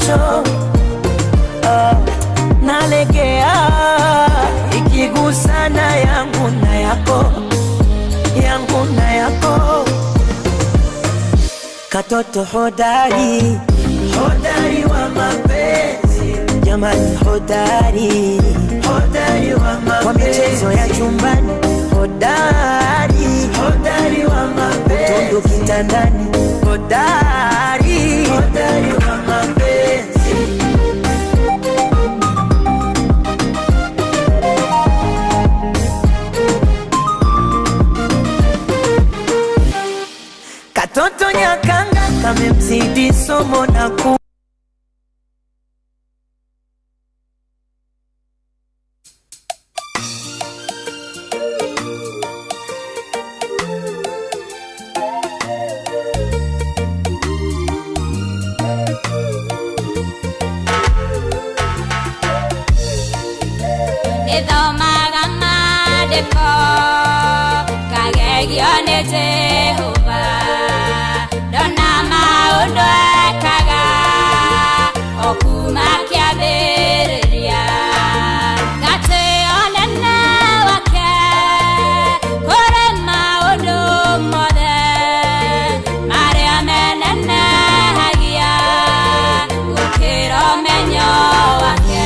macho, ah, nalegea ikigusana yangu na yako, yangu na yako. Katoto hodari, hodari wa mapenzi, jamani, hodari, hodari wa mapenzi, kwa michezo ya chumbani, hodari, hodari wa mapenzi, utundu kitandani, hodari, hodari wa mapenzi. Katoto nyakanga kamemzidi somo na ku Nĩthomaga maandĩko ngagegio nĩ Jehova, ndona maũndũ ekaga o kuma kĩambĩrĩria, ngatĩo nene wake kũrĩ maũndũ mothe marĩa menenehagia gũkĩra ũmenyo wake.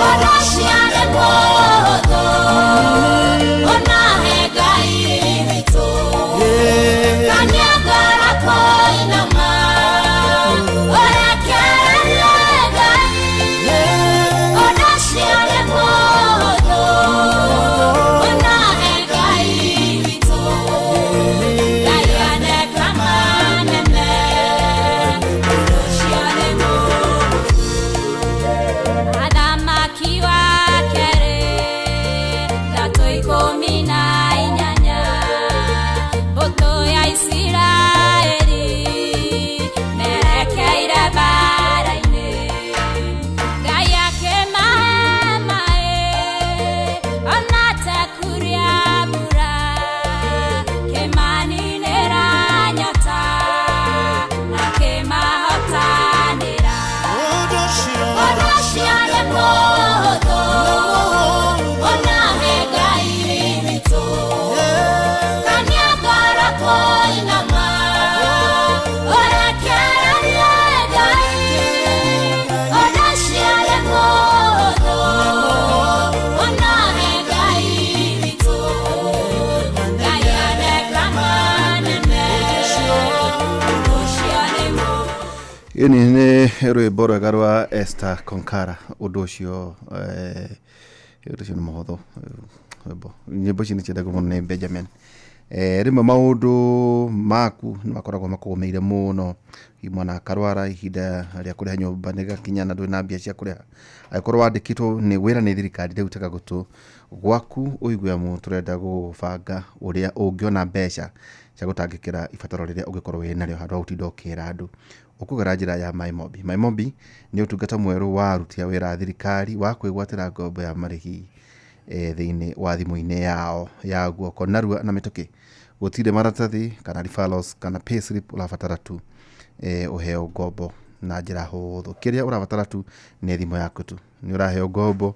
Ũndũ ũcio nĩ mũhũthũ ũnahe Ngai witũ, kania ngoro kũinama ũrekererie Ngai. Ũndũ ũcio nĩ mũhũthũ ũnahe Ngai witũ, Ngai aneka manene. Ũndũ ũcio nĩ mũhũthũ. Athamaki wa kerĩ 3:18, mbũtũ ya Isiraeli merekeire mbara-inĩ, Ngai akĩmahe maĩ ona tekuria mbura, kĩmaninĩra nyota na kĩmahotanĩra. Ũndũ ũcio nĩ mũhũthũ ũnahe Ngai witũ, kania ngoro kũinama ũrekererie Ngai. Ũndũ ũcio nĩ mũhũthũ ũnahe Ngai witũ, Ngai aneka manene. Ũndũ ũcio nĩ mũhũthũ. Ĩni nĩ rwĩmbo rwega rwa Esther Konkara. Ũndũ ũcio, ũndũ ũcio nĩ mũhũthũ. Rwĩmbo, nyĩmbo ici nĩ ciendagwo mũno nĩ Benjamin. Rĩmwe maũndũ maku nĩ makoragwo makũgũmĩire mũno. Hihi mwana akarwara, ihinda rĩa kũrĩha nyũmba nĩ gakinya na ndũrĩ na mbia cia kũrĩha. Angĩkorwo wandĩkĩtwo nĩ wĩra nĩ thirikari, rĩu tega gũtũ gwaku ũigue, amu tũrenda gũbanga ũrĩa ũngĩona mbeca cia gũtangĩkĩra ibataro rĩrĩa ũngĩkorwo wĩ narĩo handũ ha gũtinda ũkĩra andũ. Ũkũgera njĩra ya MyMobi. MyMobi nĩ ũtungata mwerũ wa aruti a wĩra a thirikari wa kwĩgwatĩra ngombo ya marĩhi thĩinĩ wa thimũ-inĩ yao ya guoko narua na mĩtũkĩ. Gũtirĩ maratathi kana referrals kana payslip ũrabatara tu ũheo ngombo na njĩra hũthũ. Kĩrĩa ũrabatara tu nĩ thimũ yaku tu. Nĩ ũraheo ngombo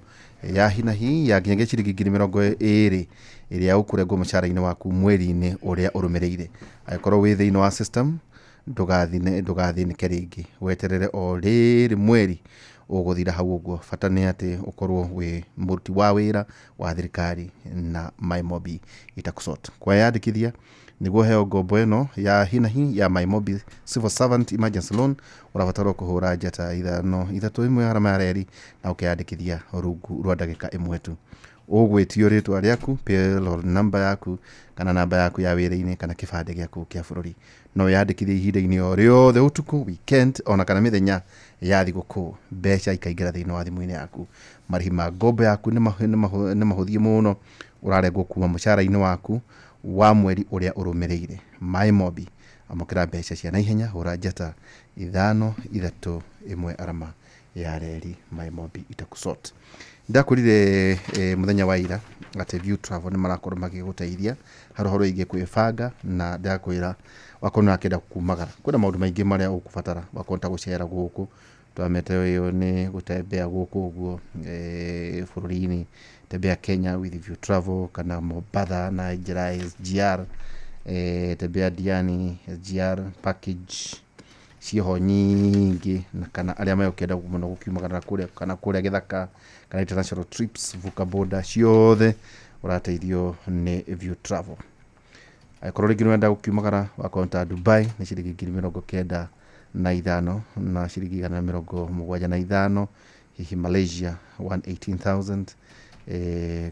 ya hinahi ya nginyagia ciringi 20,000 ĩrĩa ũkũrengwo mũcara-inĩ waku mweri-inĩ ũrĩa ũrũmĩrĩire. Angĩkorwo wĩ thĩinĩ wa system, ndũgathĩnĩke rĩngĩ, weterere o rĩrĩ mweri ũgũthira hau ũguo. Bata nĩ atĩ ũkorwo wĩ mũruti wa wĩra wa thirikari na MyMobi itakusort. Kweyandĩkithia nĩguo ũheo ngombo ĩno ya hinahi ya MyMobi Civil Servant Emergency Loan, ũrabatarwo kũhũra *531# na ũkeyandĩkithia rungu rwa ndagĩka ĩmwe tu. Ũgwĩtio rĩtwa rĩaku, payroll number yaku kana namba yaku ya wĩra-inĩ kana kĩbandĩ gĩaku kĩa bũrũri. No wĩyandĩkithie ihinda-inĩ o rĩothe, ũtukũ, weekend ona kana mĩthenya ya thigũkũ, mbeca ikaingĩra thĩinĩ wa thimũ-inĩ yaku. Marĩhi ma ngombo yaku nĩ mahũthie mũno, ũrarengwo kuma mũcara-inĩ waku wa mweri ũrĩa ũrũmĩrĩire. MyMobi, amũkĩra mbeca cia naihenya, hũra *531#. MyMobi itakusort. Ndakwĩrire mũthenya wa ira atĩ View Travel nĩ marakorwo magĩgũteithia harĩ ũhoro wĩgiĩ kwĩbanga, na ndakwĩra wakorwo nĩ ũrakĩenda kumagara, kwĩna maũndũ maingĩ marĩa ũkũbatara wakorwo ta gũcera gũkũ twamete ĩyo nĩ gũtembea gũkũ ũguo bũrũri-inĩ, tembea Kenya with View Travel, kana Mombatha na njĩra ya SGR, tembea Diani SGR package ciĩho nyingĩ, na kana arĩa megũkĩenda mũno gũkiumagara kũrĩa kana kũrĩa gĩthaka kana international trips, vuka border ciothe ũrateithio nĩ View Travel. Angĩkorwo rĩngĩ nĩũrenda gũkiumagara wakorwo ta Dubai nĩ ciringi 95,000 na ciringi 175, hihi Malaysia 118,000,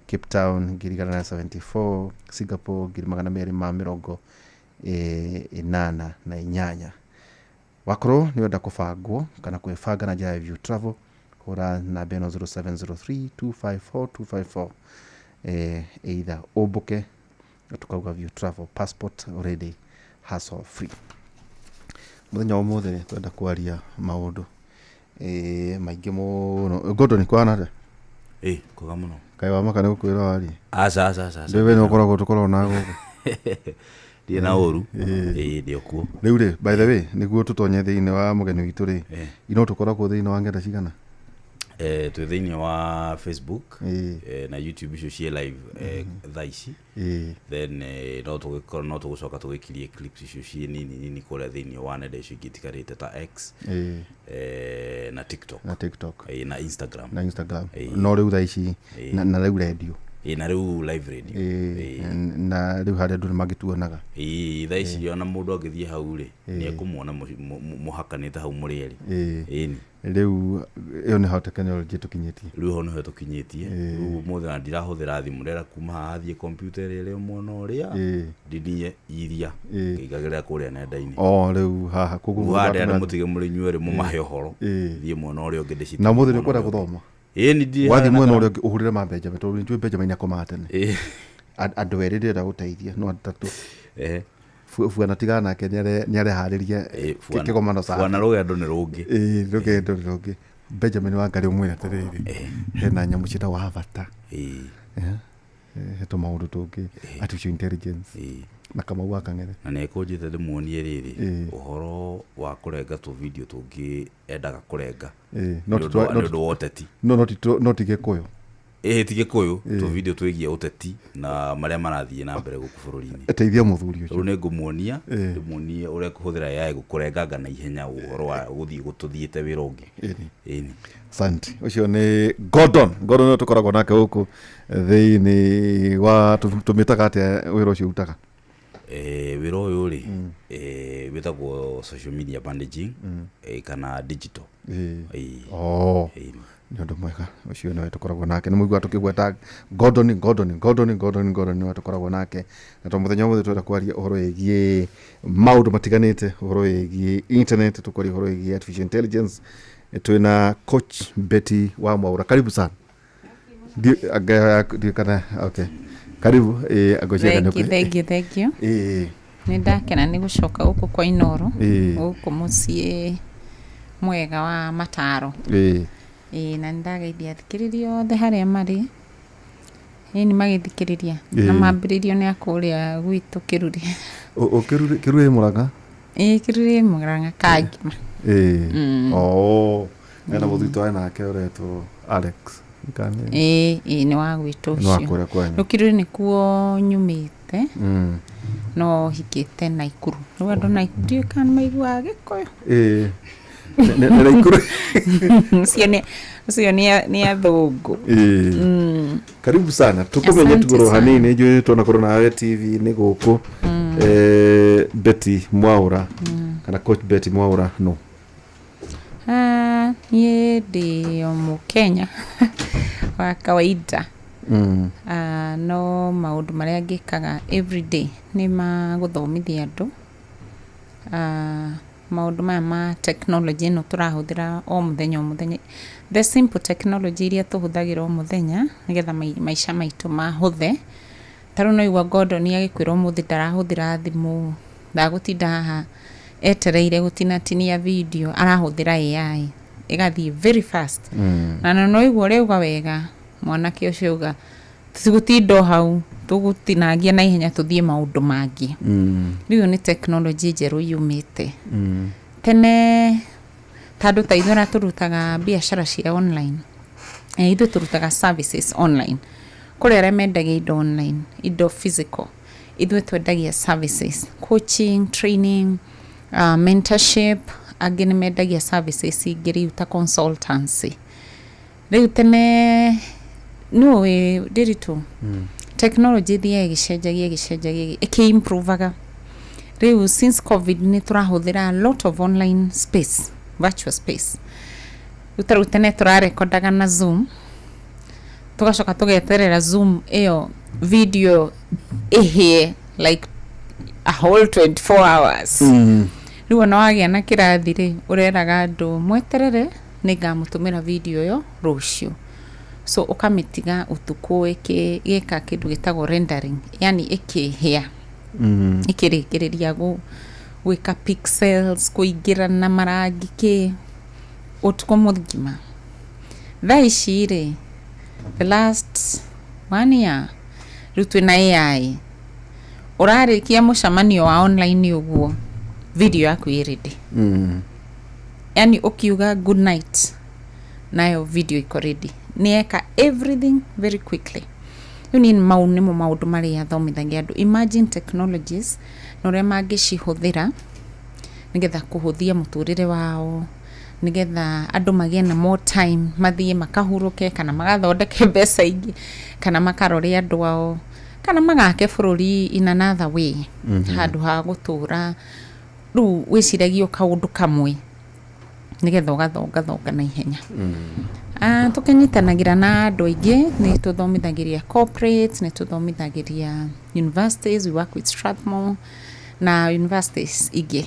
Cape Town 1,174, Singapore 288,000. Wakorwo nĩ ũrenda kũbangwo kana kwĩbanga na njĩra ya View Travel, hũra namba ĩno 0703 254 254, either ũmbũke na tukauga View Travel passport ready, hassle free. Mũthenya wa ũmũthĩ twenda kwaria maũndũ maingĩ mũno. Gordon, kwana atĩa? Ĩ kwega mũno. Kaĩ wamaka nĩ gũkwĩra warie? Aca, aca, aca, aca. Ndĩ nĩ ũkoragwo tũkoragwo na gũkũ. Ndirĩ na ũru, ĩ ndĩ o kuo. Rĩu rĩ, by the way, nĩguo tũtonye thĩinĩ wa mũgeni witũ rĩ, ino tũkoragwo thĩinĩ wa ng'enda cigana? Twĩ thĩinĩ wa Facebook na YouTube, icio ciĩ live thaa ici. Then no tũgĩkorwo no tũgũcoka tũgĩkirie clips icio ciĩ nini nini kũrĩa thĩinĩ wa nenda icio ingĩ itigarĩte ta X na TikTok. Na TikTok. Na Instagram. Na Instagram. Ĩĩ. No rĩu thaa ici na rĩu radio. Ĩ, na rĩu live radio. Na rĩu harĩa andũ nĩ mangĩtuonaga. Ĩ, thaa ici ona mũndũ angĩthiĩ hau rĩ, nĩ ekũmuona mũhakanĩte hau mũrĩ erĩ. Ĩni. Rĩu ĩyo nĩ ho tekinoronjĩ tũkinyĩtie. Rĩu ho nĩho tũkinyĩtie rĩu. Ũmũthĩ ona ndirahũthĩra thimũ, ndĩrenda kuma haha thiĩ kompiuta ĩrĩa ĩrĩ mwena ũrĩa, ndinie iria ngĩigagĩrĩra kũrĩa nenda-inĩ. O rĩu haha koguo Rĩu haha ndĩrenda mũratũmĩra- mũtige mũrĩ inyuerĩ mũmahe ũhoro, thiĩ mwena ũrĩa ũngĩ ndĩcitũme Na ũmũthĩ nĩ mwena ũkwenda ũrĩa ũngĩ. gũthoma. Ĩni, ndirĩ Wathiĩ harĩa mwena na ũrĩa ũngĩ ũhũrĩre ma Benjamin, tondũ nĩnjũĩ Benjamin akomaga tene. Andũ erĩ ndĩrenda gũteithia no atatũ. Buana tigana nake, nĩareharĩria kĩgomano Bwana, rũgendo nĩ rũngĩ. Ĩĩ, rũgendo nĩ rũngĩ. Benjamin Wangari, ũmwĩre atĩrĩrĩ, hena nyamũ ciĩtagwo avatar. He tũmaũndũ tũngĩ, artificial intelligence, na Kamau wa Kang'ethe. Na nĩ ekũnjĩte ndĩmuonie rĩrĩ ũhoro wa kũrenga tũ video tũngĩ endaga kũrenga No nĩ no ũndũ wa ũteti. No ti Gĩkũyũ. Ĩĩ, ti Gĩkũyũ, tũ video twĩgiĩ ũteti na marĩa marathiĩ na mbere gũkũ bũrũri-inĩ. Teithia mũthuri ũcio. Rĩu nĩ ngũmuonia, ndĩmuonie ũrĩa kũhũthĩra AI gũkũrenganga na ihenya ũhoro wa gũthiĩ gũtũthiĩte wĩra ũngĩ. Ĩni. Asante. Ũcio nĩ Gordon. Gordon nĩwe tũkoragwo nake gũkũ thĩinĩ wa tũmĩtaga atĩa wĩra ũcio ũrutaga? Wĩra ũyũ rĩ, wĩtagwo social media managing, kana digital. Oh. Ĩni. Nĩ ũndũ mwega. Ũcio nĩwe tũkoragwo nake, nĩ mũigua tũkĩgweta Gordon, Gordon, Gordon, Gordon, Gordon nĩwe tũkoragwo nake. Na to mũthenya ũmũthĩ twenda kwaria ũhoro wĩgiĩ maũndũ matiganĩte, ũhoro wĩgiĩ internet, tũkwaria ũhoro wĩgiĩ artificial intelligence. Twĩna coach Betty wa Mwaura, karibu sana. Ndiũ kana okay, karibu. Ngwĩciria Thank you, thank you, thank you. Nĩ ndakena nĩ gũcoka gũkũ kwa Inoro, gũkũ mũciĩ mwega wa mataro. Ĩĩ, na nĩ ndageithia athikĩrĩria othe harĩa marĩ. Ĩĩ, nĩ magĩthikĩrĩria. Na mambĩrĩrio nĩ akũrĩa gwitũ Kĩruri. Kĩruri Mũrang'a? Ĩĩ, Kĩruri Mũrang'a Kangima. Ĩĩ, oh, hena mũthuri twarĩ nake ũretwo Alex. Ĩĩ, nĩ wa gwitũ Nĩ wa ũcio. kũrĩa kwanyu. Rĩu Kĩruri nĩkuo nyumĩte, no hikĩte Naikuru. Rĩu andũ Naikuru ndiũĩ kana nĩ maiguaga Gĩkũyũ. Ĩĩ, nĩ Naikuru. Ũcio nĩ athũngũ. Ĩĩ. Karibu sana, tukumenye Asante tugoro sana. hanini njũĩ tuonakorwo nawe TV nĩ gũkũ. Betty Mwaura kana coach Betty Mwaura no? Ah, niĩ ndĩ o Mũkenya wa kawaida. Ah, no maũndũ marĩa ngĩkaga everyday nĩ ma gũthomithia andũ. Ah, maũndũ maya ma technology ĩno tũrahũthĩra o mũthenya o mũthenya, the simple technology iria tũhũthagĩra o mũthenya nĩgetha maica maitũ mahũthe. Ta rĩu no igua Gordon agĩkwĩra ũmũthĩ ndarahũthĩra thimũ, ndagũtinda haha etereire gũtinatinia video, arahũthĩra AI ĩgathiĩ very fast. Na no igua ũrĩa uga wega Mwanake ũcio auga tũtigũtinda o hau, tũgũtinangia na ihenya tũthiĩ maũndũ mangĩ. Rĩu nĩ tekinoronjĩ njerũ yumĩte. Tene tandũ ta ithuĩ arĩa tũrutaga biacara cia online, ithuĩ tũrutaga services online. Kũrĩ arĩa mendagia indo online, indo physical, ithuĩ twendagia services, coaching, training, mentorship. Angĩ nĩ mendagia services ingĩ rĩu ta consultancy. Rĩu tene nĩũĩ ndĩritũ, technology ĩthiaga ĩgĩcenjagia, ĩgĩcenjagia, ĩkĩ-improvaga. Rĩu since COVID nĩ tũrahũthĩra a lot of online space, virtual space. Rĩu ta rĩu tene tũrarekondaga na Zoom, tũgacoka tũgeterera Zoom ĩyo video ĩhĩe like a whole 24 hours. Rĩu ona wagĩa na kĩrathi rĩ, ũreraga andũ mweterere, nĩ ngamũtũmĩra video ĩyo rũciũ. So ũkamĩtiga ũtukũ ĩgĩka kĩndũ gĩtagwo rendering, yani ĩkĩhĩa, ĩkĩrĩkĩrĩria gwĩka pixels, kũingĩrana marangi kĩ ũtukũ mũgima. Thaa ici rĩ, the last one year, rĩu twĩna AI. Ũrarĩkia mũcemanio wa online ũguo, video yaku ĩ ready. Yani ũkiuga good night, nayo video iko ready. Nĩ eka everything very quickly. Rĩu niĩ mau nĩmo maũndũ marĩa thomithagia andũ, emerging technologies na ũrĩa mangĩcihũthĩra nĩgetha kũhũthia mũtũrĩre wao, nĩgetha andũ magĩe na more time, mathiĩ makahurũke kana magathondeke mbeca ingĩ kana makarore andũ ao kana magake bũrũri in another way, handũ ha gũtũra rĩu wĩciragia o kaũndũ kamwe nĩgetha ũgathongathonga na ihenya. Tũkĩnyitanagĩra na andũ aingĩ, nĩ tũthomithagĩria corporates, nĩ tũthomithagĩria universities. We work with Strathmore na universities ingĩ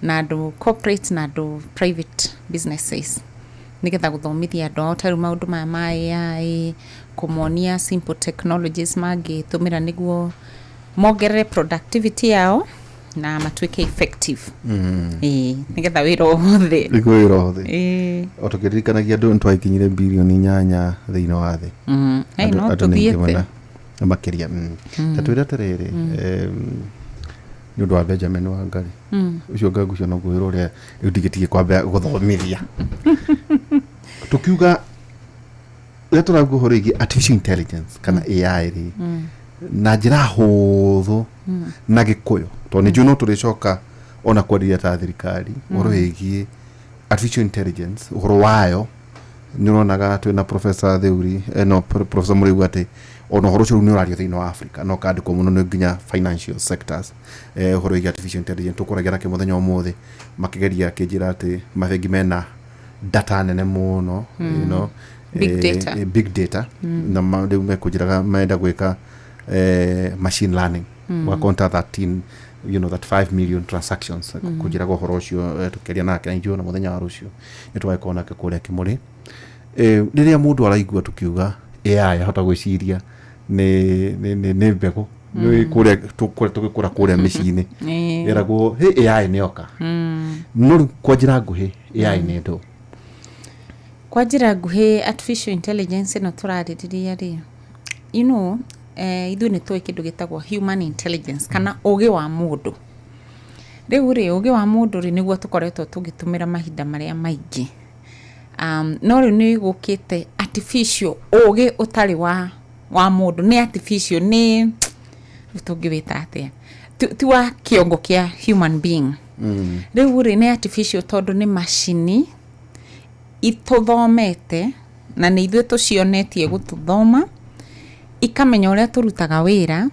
na andũ corporate na andũ private businesses, nĩgetha gũthomithia andũ ao ta rĩu maũndũ maya ma AI, kũmonia simple technologies mangĩtũmĩra nĩguo mongerere productivity yao na matuĩke effective. Ĩĩ, nĩgetha wĩra ũhũthĩ. Nĩguo wĩra ũhũthĩ. Ĩĩ. O tũkĩririkanagia andũ nĩ twagĩkinyire 8 birioni thĩinĩ wa thĩ. Hey, Andũ- no andũ nĩ aingĩ tũthiĩte. mũno. Na makĩria. Ta twĩre atĩrĩrĩ, nĩ ũndũ wa Benjamin Wangari ũcio ngagucio no ngwĩra ũrĩa rĩu ndigĩtige kwamba gũthomithia tũkiuga rĩrĩa tũrauga ũhoro wĩgiĩ artificial intelligence kana AI rĩ, na njĩra hũthũ na Gĩkũyũ, tondũ nĩ njũĩ no tũrĩcoka ona kwarĩria ta thirikari ũhoro wĩgiĩ artificial intelligence. Ũhoro wayo nĩ ũronaga twĩna Professor Theuri, no Professor Mũrĩu, atĩ ona ũhoro ũcio rĩu nĩ ũrario thĩinĩ wa Africa no kandĩkwo mũno nĩ nginya financial sectors. Ũhoro wĩgiĩ artificial intelligence tũkũragia nakĩo mũthenya ũmũthĩ makĩgeria akĩnjĩra atĩ mabengi mena data nene mũno. Big data. Big data na rĩu mekũnjĩraga menda gwĩka machine learning wa konta 13 35 million transactions. Kũnjĩraga ũhoro ũcio, tũkĩaria nake na njũĩ na mũthenya wa rũciũ nĩ tũgagĩkorwo nake kũrĩa Kĩmũrĩ. Rĩrĩa mũndũ araigua tũkiuga AI ahota gwĩciria nĩ mbegũ. Nĩ kũrĩa kũrĩa tũgĩkũra kũrĩa mĩciĩ-inĩ ĩragwo hĩ AI nĩ yoka, no rĩu kwa njĩra nguhĩ AI nĩ ndũ? Kwa njĩra nguhĩ artificial intelligence ĩno tũrarĩrĩria rĩ, ithuĩ nĩ tũĩ kĩndũ gĩtagwo human intelligence kana ũgĩ wa mũndũ. Rĩu rĩ, ũgĩ wa mũndũ rĩ, nĩguo tũkoretwo tũgĩtũmĩra mahinda marĩa maingĩ, no rĩu nĩ gũkĩte artificial ũgĩ ũtarĩ wa mũndũ, nĩ artificial, nĩ rĩu tũngĩwĩta atĩa, ti wa kĩongo kĩa human being. Rĩu rĩ, nĩ artificial tondũ nĩ macini itũthomete na nĩ ithuĩ tũcionetie gũtũthoma, ikamenya ũrĩa tũrutaga wĩra,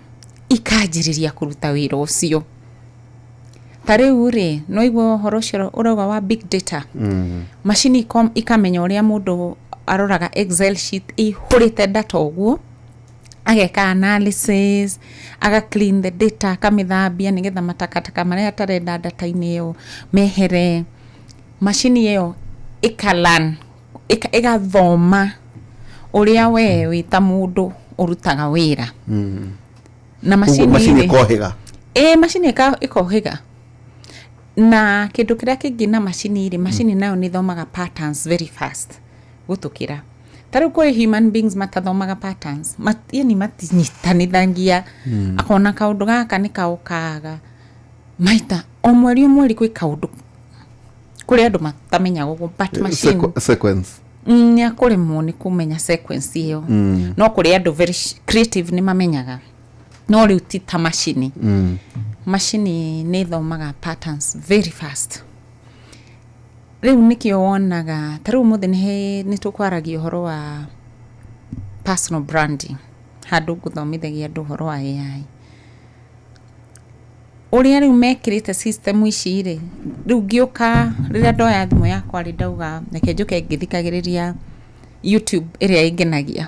ikanjĩrĩria kũruta wĩra ũcio. Ta rĩu rĩ, no igua ũhoro ũcio ũrauga wa big data, macini ikamenya ũrĩa mũndũ aroraga Excel sheet ĩihũrĩte data ũguo, ageka analysis, aga clean the data, akamĩthambia nĩgetha matakataka marĩa atarenda data-inĩ ĩyo mehere. Macini ĩyo ĩka-learn, ĩgathoma ũrĩa we wĩ ta mũndũ ũrutaga wĩra na Koguo macini macini rĩ ĩkohĩga. Ĩ, macini ĩkohĩga. Na kĩndũ kĩrĩa kĩngĩ na macini rĩ, macini nayo nĩ ĩthomaga patterns very fast gũtũkĩra. Ta rĩu kũrĩ human beings matathomaga patterns. Yani matinyitanithagia. Akona kaũndũ gaka nĩ kaũkaga maita o mweri o mweri, kwĩ kaũndũ kũrĩ andũ matamenyaga ũguo, but machine Sequence. Nĩ akũremwo nĩ kũmenya sequence ĩyo. No kũrĩ andũ very creative nĩ mamenyaga, no rĩu ti ta macini. Macini nĩ ĩthomaga patterns very fast. Rĩu nĩkĩo wonaga ta rĩu ũmũthĩ nĩ tũkwaragia ũhoro wa personal branding, handũ ngũthomithagia andũ ũhoro wa AI, ũrĩa rĩu mekĩrĩte system ici rĩ. Rĩu ngĩũka, rĩrĩa ndoya thimũ yakwa rĩ, ndauga reke njũke ngĩthikagĩrĩria YouTube ĩrĩa ĩngenagia.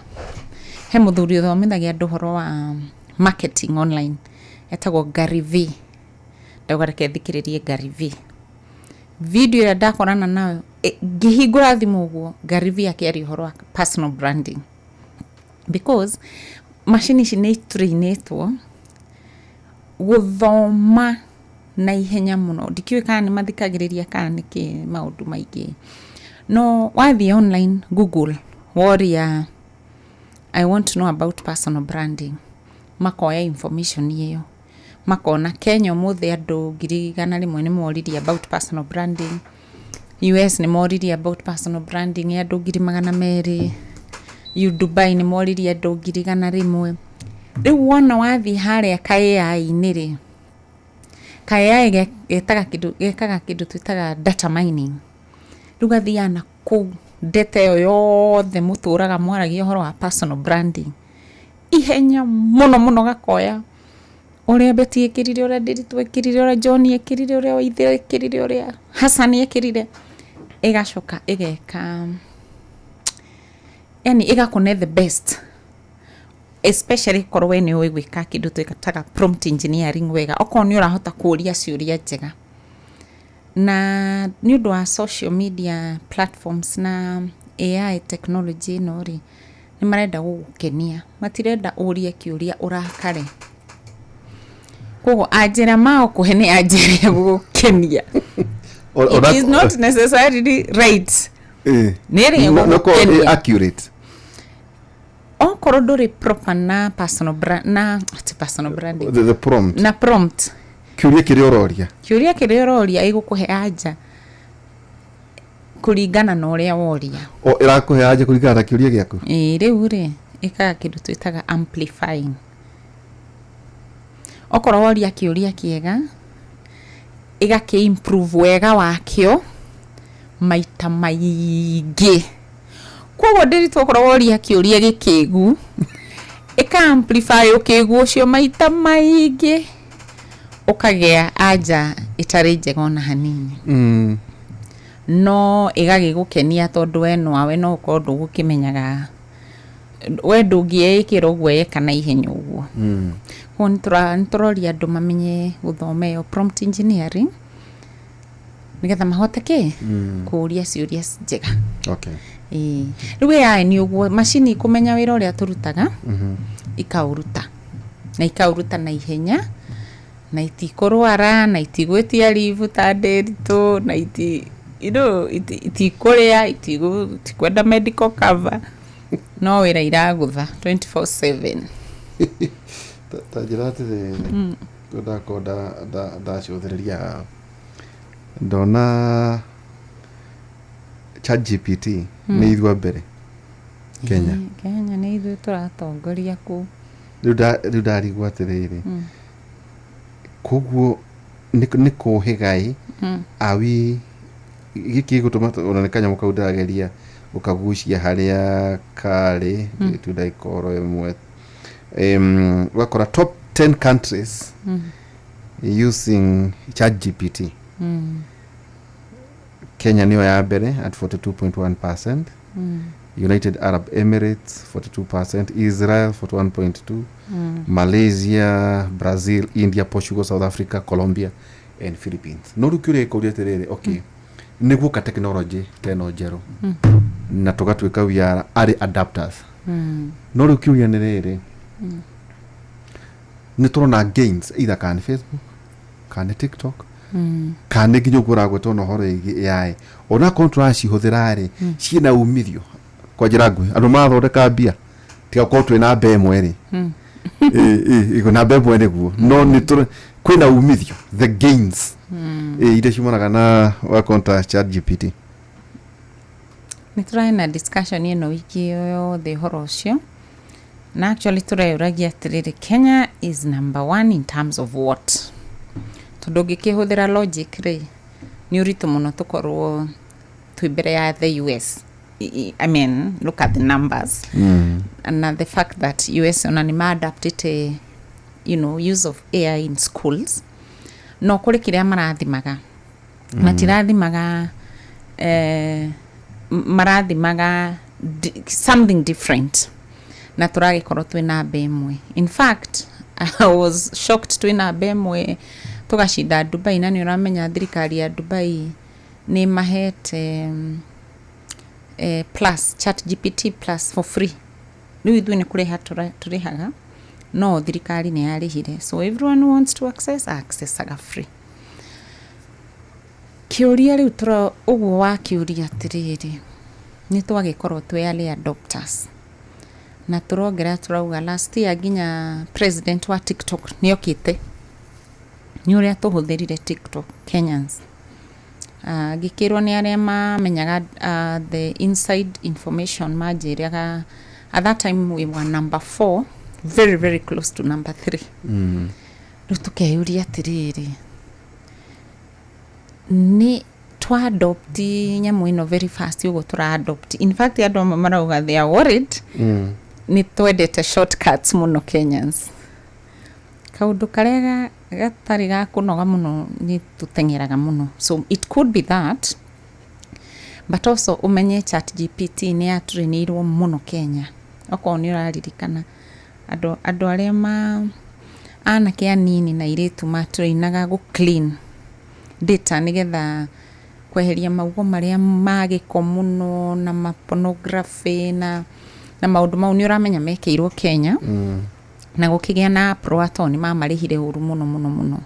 He mũthuri ũthomithagia andũ ũhoro wa marketing online etagwo Gary V. Ndauga reke thikĩrĩrie Gary V. Video ĩrĩa ndakorana nayo, ngĩhingũra thimũ ũguo, Gary V akĩaria ũhoro wa personal branding, because macini ici nĩ itrainĩtwo gũthoma na ihenya mũno. Ndikĩũĩ kana nĩ mathikagĩrĩria kana nĩkĩ maũndũ maingĩ, no wathiĩ online Google, woria, "I want to know about personal branding," makoya information ĩyo, makona Kenya ũmũthĩ andũ 100,000 nĩ moririe about personal branding, US nĩ moririe about personal branding ya andũ 200,000, U Dubai nĩ moririe andũ 100,000. Rĩu wona wathiĩ harĩa ka AI-inĩ rĩ, ka AI getaga kĩndũ, gekaga kĩndũ twĩtaga data mining. Rĩu gathiaga na kũu data ĩyo yothe mũtũraga mwaragia ũhoro wa personal branding ihenya mũno mũno, gakoya ũrĩa Betty ekĩrire, ũrĩa Ndiritu ekĩrire, ũrĩa John ekĩrire, ũrĩa Waithera ekĩrire, ũrĩa Hassan ekĩrire, ĩgacoka ĩgeka, yani ĩgakũne the best, especially korwo we nĩ ũĩ gwĩka kĩndũ twĩtaga prompt engineering wega, okorwo nĩ ũrahota kũũria ciũria njega. Na nĩ ũndũ wa social media platforms na AI technology ĩno rĩ, nĩ marenda gũgũkenia, matirenda ũrie kĩũria ũrakare. Koguo anjĩra mao kũhe nĩ anjĩra gũgũkenia. It is not necessarily right. Nĩ ĩrĩa No korwo ĩ ĩgũgũkenia. Accurate. Okorwo ndũrĩ proper na personal brand, na ati personal branding, the prompt, na prompt, kĩũria kĩrĩa ũroria. Kĩũria kĩrĩa ũroria, ĩgũkũhe anja kũringana na ũrĩa woria. O ĩrakũhe anja kũringana na kĩũria gĩaku. Ĩĩ, rĩu rĩ, ĩkaga kĩndũ twĩtaga amplifying. Okorwo woria kĩũria kĩega, ĩgakĩ improve wega wakĩo maita maingĩ. Koguo ndĩritũ, okorwo woria kĩũria gĩkĩgu, ĩka amplify ũkĩgu ũcio maita maingĩ, ũkagĩa anja ĩtarĩ njega ona hanini. No ĩgagĩgũkenia tondũ we noawe no ũkorwo ndũgũkĩmenyaga, we ndũngĩĩkĩra ũguo yeka na ihenya ũguo. Koguo nĩ tũroria andũ mamenye gũthoma ĩyo prompt engineering, nĩgetha mahote kĩ kũũria ciũria njega. Ĩĩ. Rĩu AI nĩ ũguo, macini kũmenya wĩra ũrĩa tũrutaga, ikaũruta na ikaũruta na ihenya, na itikũrwara, na itigwĩtia leave ta Ndĩritũ, na iti you know, itikũrĩa, itikwenda medical cover, no wĩra iragũtha 24/7. Ta njĩra atĩrĩrĩ, ndakorwo ndacũthĩrĩria, ndona ChatGPT nĩ ithuĩ a mbere Kenya. Ĩĩ, Kenya nĩ ithuĩ tũratongoria kũu. Rĩu ndarigwo atĩrĩrĩ, koguo nĩ kũhĩga ĩ awi gĩkĩ gĩgũtũma ona nĩ kanyamũ kau ndĩrageria gũkagucia harĩa karĩ tu ndagĩka oro ĩmwe. Ũgakora top 10 countries using ChatGPT, Kenya nĩyo ya mbere at 42.1%, United Arab Emirates 42%, Israel 41.2, Malaysia, Brazil, India, Portugal, South Africa, Colombia and Philippines. No rĩu kĩũria gĩkũria atĩrĩrĩ, okay, nĩ guoka technology ta ĩno njerũ na tũgatuĩka we are early adapters, no rĩu kĩũria nĩ rĩrĩ, nĩ tũrona gains either kana nĩ Facebook kana nĩ TikTok kana nĩ nginya ũguo ũragwetwo na ũhoro ĩgiĩ AI, onakorwo tũracihũthĩra rĩ, ciĩna umithio Kwa njĩra nguhĩ, andũ marathondeka mbia tiga gũkorwo twĩ namba ĩmwe rĩ. Ĩ, ĩ, namba ĩmwe nĩguo, no nĩ kwĩna umithio, the gains, iria ciumanaga na wakonta Chat GPT. Nĩ tũrarĩ na discussion ĩno wiki ĩyo yothe ũhoro ũcio, na actually tũreyũragia atĩrĩrĩ, Kenya is number one in terms of what? Tondũ ũngĩkĩhũthĩra logic rĩ, nĩ ũritũ mũno tũkorwo twĩ mbere ya the US. I mean, look at the numbers and the fact that US ona nĩ maadaptĩte use of AI in schools, no kũrĩ kĩrĩa marathimaga, matirathimaga marathimaga something different, na tũragĩkorwo twĩ namba ĩmwe. In fact, I was shocked twĩ namba ĩmwe tũgacinda Dubai, na nĩ ũramenya thirikari ya Dubai nĩ mahete plus Chat GPT Plus for free. Rĩu ithuĩ nĩ kũrĩha tũrĩhaga, no thirikari nĩ yarĩhire, so everyone who wants to access accessaga free. Kĩũria rĩu tũra ũguo wakĩũria atĩrĩrĩ, nĩ twagĩkorwo twĩ early adopters na tũrongerera tũrauga last year nginya president wa TikTok nĩ okĩte nĩ ũrĩa tũhũthĩrire TikTok Kenyans. Ngĩkĩrwo nĩ arĩa mamenyaga the inside information, manjĩraga at that time we were number four, very very close to number three. Rĩu tũkeyũria atĩrĩrĩ, nĩ twa adopt nyamũ ĩno very fast ũguo tũra adopt? In fact, andũ amwe marauga they are worried nĩ twendete shortcuts mũno Kenyans. Kaũndũ karĩa gatarĩ ga kũnoga mũno nĩ tũteng'eraga mũno, so it could be that, but also ũmenye Chat GPT nĩ yatrainĩirwo mũno Kenya. Okorwo nĩ ũraririkana, andũ arĩa ma anake anini na airĩtu matrainaga gũ clean data nĩgetha kweheria maugo marĩa ma gĩko mũno na ma pornography na maũndũ mau, nĩ ũramenya mekĩirwo Kenya. Na gũkĩgĩa na pro atɔ nĩ mamarĩhire ũru mũno mũno mũno,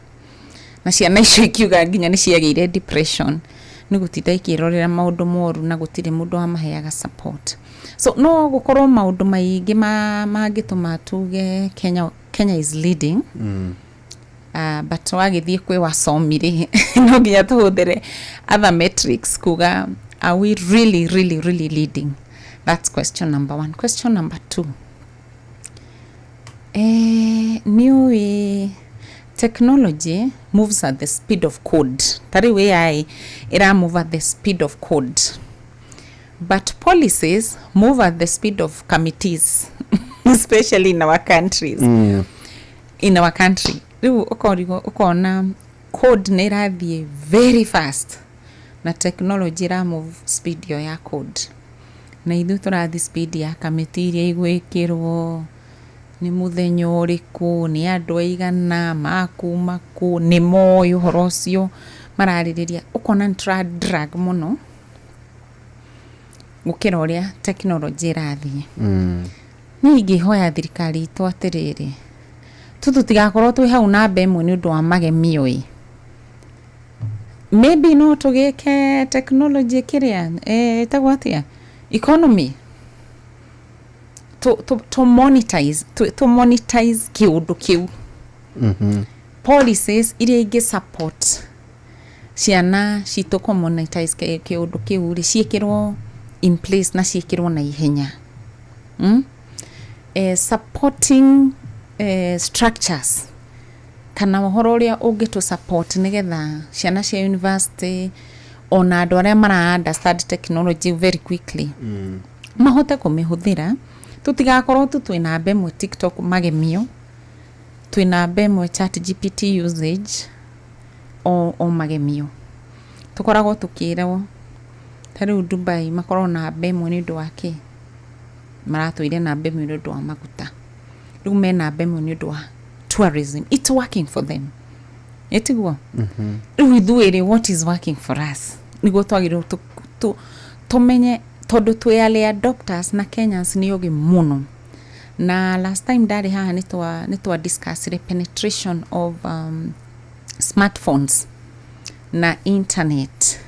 na ciana icio ikiuga nginya nĩ ciagĩire depression nĩ gũtinda ikĩrorera maũndũ moru na gũtirĩ mũndũ wamaheaga support. So no gũkorwo maũndũ maingĩ mangĩtũma tuge Kenya is leading. But wagĩthiĩ kwĩ wacomi rĩ, no nginya tũhũthĩre other metrics kuga, are we really really really leading? That's question number one. Question number two, nĩ ũĩ technology moves at the speed of code. Ta rĩu AI ĩra move at the speed of code, but policies move at the speed of committees, especially in our countries. In our country rĩu ũkorigwo ũkona code nĩ ĩrathiĩ very fast na technology ĩra move speed ĩyo ya code, na ithuĩ tũrathiĩ speed ya kamĩtĩ iria igwĩkĩrwo nĩ mũthenya ũrĩkũ, nĩ andũ aigana makuma kũ, nĩ moĩ ũhoro ũcio mararĩrĩria. Ũkona nĩ tũra drag mũno gũkĩra ũrĩa technology ĩrathiĩ. Niĩ ingĩhoya thirikari itũ atĩrĩrĩ, tu tũtigakorwo twĩ hau namba ĩmwe nĩ ũndũ wa magemio ĩ. Maybe no tũgĩke technology kĩrĩa ĩtagwo atĩa, economy, to monetize kĩũndũ kĩu. Policies iria ingĩ support ciana citũ kũ monetize kĩũndũ kĩu rĩ, ciĩkĩrwo in place na ciĩkĩrwo na ihenya. Supporting structures kana ũhoro ũrĩa ũngĩtũ support nĩgetha ciana cia university ona andũ arĩa mara understand technology very quickly mahote kũmĩhũthĩra, tũtigakorwo tu twĩ namba ĩmwe TikTok magemio, twĩ namba ĩmwe Chat GPT usage o magemio. Tũkoragwo tũkĩrwo ta rĩu Dubai makoragwo namba ĩmwe nĩ ũndũ wa kĩ? Maratũire namba ĩmwe nĩ ũndũ wa maguta, rĩu me namba ĩmwe nĩ ũndũ wa tourism. It's working for them, ĩtiguo? Rĩu ithuĩ rĩ, what is working for us? Nĩguo twagĩrĩirwo tũmenye, tondũ twĩ early adopters na Kenyans nĩ ogĩ mũno. Na last time ndarĩ haha nĩ twa discussire penetration of smartphones na internet.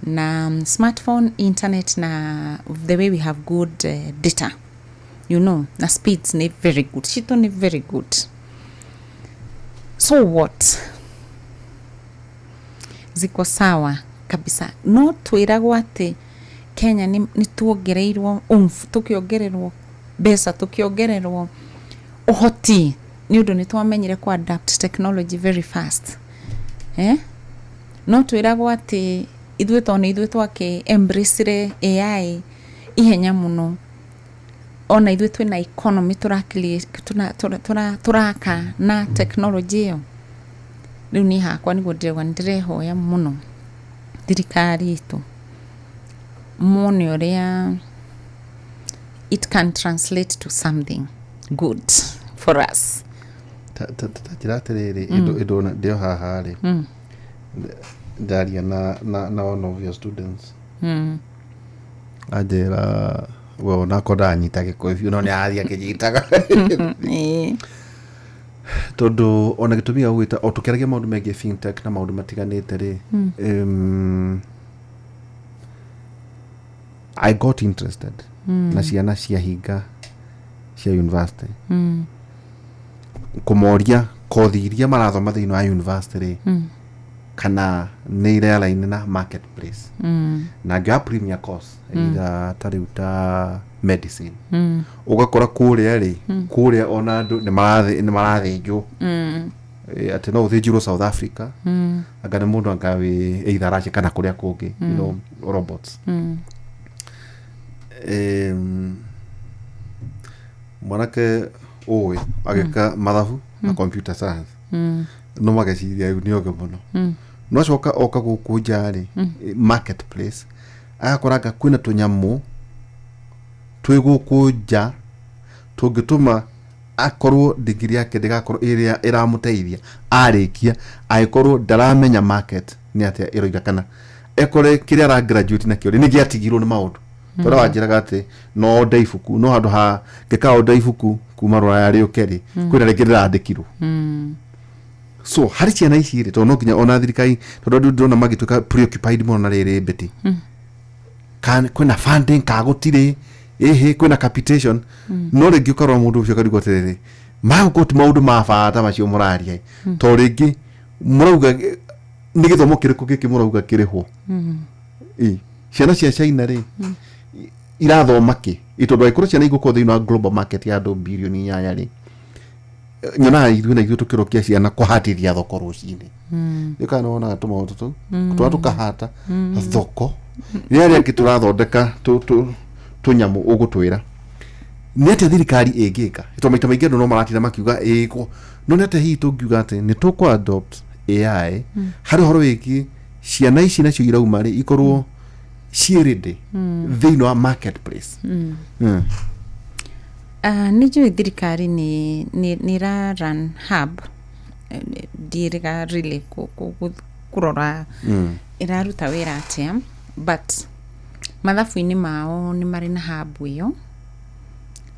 Na smartphone, internet na the way we have good data na speeds nĩ very good, citũ nĩ very good. So what, ziko sawa kabisa, no twĩragwo atĩ Kenya nĩ tuongereirwo umf, tũkĩongererwo mbeca, tũkĩongererwo ũhoti nĩ ũndũ nĩ twamenyire ku adapt technology very fast, eh? No twĩragwo atĩ ithuĩ tondũ nĩ ithuĩ twakĩ embrace AI ihenya mũno, ona ithuĩ twĩna economy tũraka na technology ĩyo. Rĩu niĩ hakwa nĩguo ndĩrauga, nĩ ndĩrehoya mũno thirikari itũ mone ũrĩa it can translate to something good for us. Ta njĩra atĩrĩrĩ, ĩndũ ndĩo haha rĩ, ndaria na one of your students, anjĩra we onako ndanyita Gĩkũyũ biũ, no nĩ arathiĩ akĩnyitaga. Tondũ ona gĩtũmi gĩa gũgwĩta, o tũkĩaragia maũndũ megiĩ fintech na maũndũ matiganĩte rĩ, I got interested na ciana cia hinga cia university, kũmoria kothi iria marathoma thĩinĩ wa university rĩ, kana nĩ iraline na marketplace. Na ngĩoya premier course either ta rĩu ta medicine, ũgakora kũrĩa rĩ, kũrĩa ona andũ nĩ marathĩnjwo. Atĩ no ũthĩnjirwo South Africa, anga nĩ mũndũ anga wĩ either Russia kana kũrĩa kũngĩ, robots. Mwanake ũĩ agĩka mathabu na computer science, no mageciria rĩu nĩ oge mũno, no acoka oka gũkũ nja rĩ, marketplace, agakora anga kwĩna tũnyamũ twĩ gũkũ nja tũngĩtũma akorwo ndigiri yake ndĩgakorwo ĩrĩa ĩramũteithia arĩkia, angĩkorwo ndaramenya market nĩ atĩa ĩroiga, kana ekore kĩrĩa ara graduate nakĩo rĩ, nĩ gĩatigirwo nĩ maũndũ. Tondũ wanjĩraga atĩ no nde ibuku, no handũ ha ngĩka onda ibuku kuma rũraya rĩũke rĩ, kwĩna rĩngĩ rĩrandĩkirwo. So harĩ ciana ici rĩ, tondũ no nginya ona thirikari, tondũ andũ ndĩrona magĩtuĩka preoccupied mũno na rĩrĩ mbĩti kana kwĩna funding ka gũtirĩ, ĩhĩ kwĩna capitation, no rĩngĩ ũkarora mũndũ ũcio akarigwo atĩrĩrĩ, magũkorwo ti maũndũ ma bata macio mũraria, to rĩngĩ mũrauga nĩ gĩthomo kĩrĩkũ gĩkĩ mũrauga kĩrĩhwo? Ĩ, ciana cia China rĩ, irathoma kĩ? Ĩ, tondũ angĩkorwo ciana igũkorwo thĩinĩ wa global market ya andũ 8 bilioni rĩ, nyonaga ithuĩ na ithuĩ tũkĩrokia ciana kũhatithia thoko rũcinĩ. Nĩ kana wonaga tũmaũndũ tũu tũrĩa tũkahata thoko rĩrĩa rĩangĩ tũrathondeka tũnyamũ. Ũgũtwĩra nĩ atĩa thirikari ĩngĩka? Tondũ maita maingĩ andũ no maratinda makiuga ĩkwo, no nĩ atĩa hihi tũngiuga atĩ nĩ tũkũ adopt AI harĩ ũhoro wĩgiĩ ciana ici nacio irauma rĩ, ikorwo ciĩ ready thĩinĩ wa marketplace? Nĩ njũĩ thirikari nĩ ĩra run hub. Ndiĩrĩga really kũrora ĩraruta wĩra atĩa, but mathabu-inĩ mao nĩ marĩ na hub ĩyo,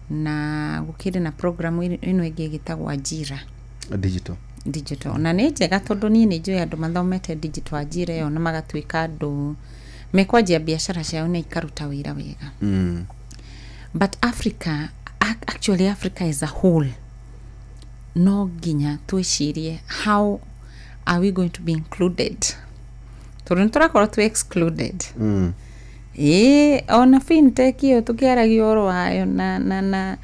na gũkĩrĩ na program ĩno ĩngĩ ĩgĩtagwo Ajira Digital. Digital, na nĩ njega tondũ niĩ nĩ njũĩ andũ mathomete digital Ajira ĩyo na magatuĩka andũ mekwanjia biacara ciao na ikaruta wĩra wega. But Africa, actually Africa as a whole, no nginya twĩcirie how are we going to be included, tondũ nĩ tũrakorwo twĩ excluded. Ĩĩ, ona fintech ĩyo tũkĩaragia ũhoro wayo na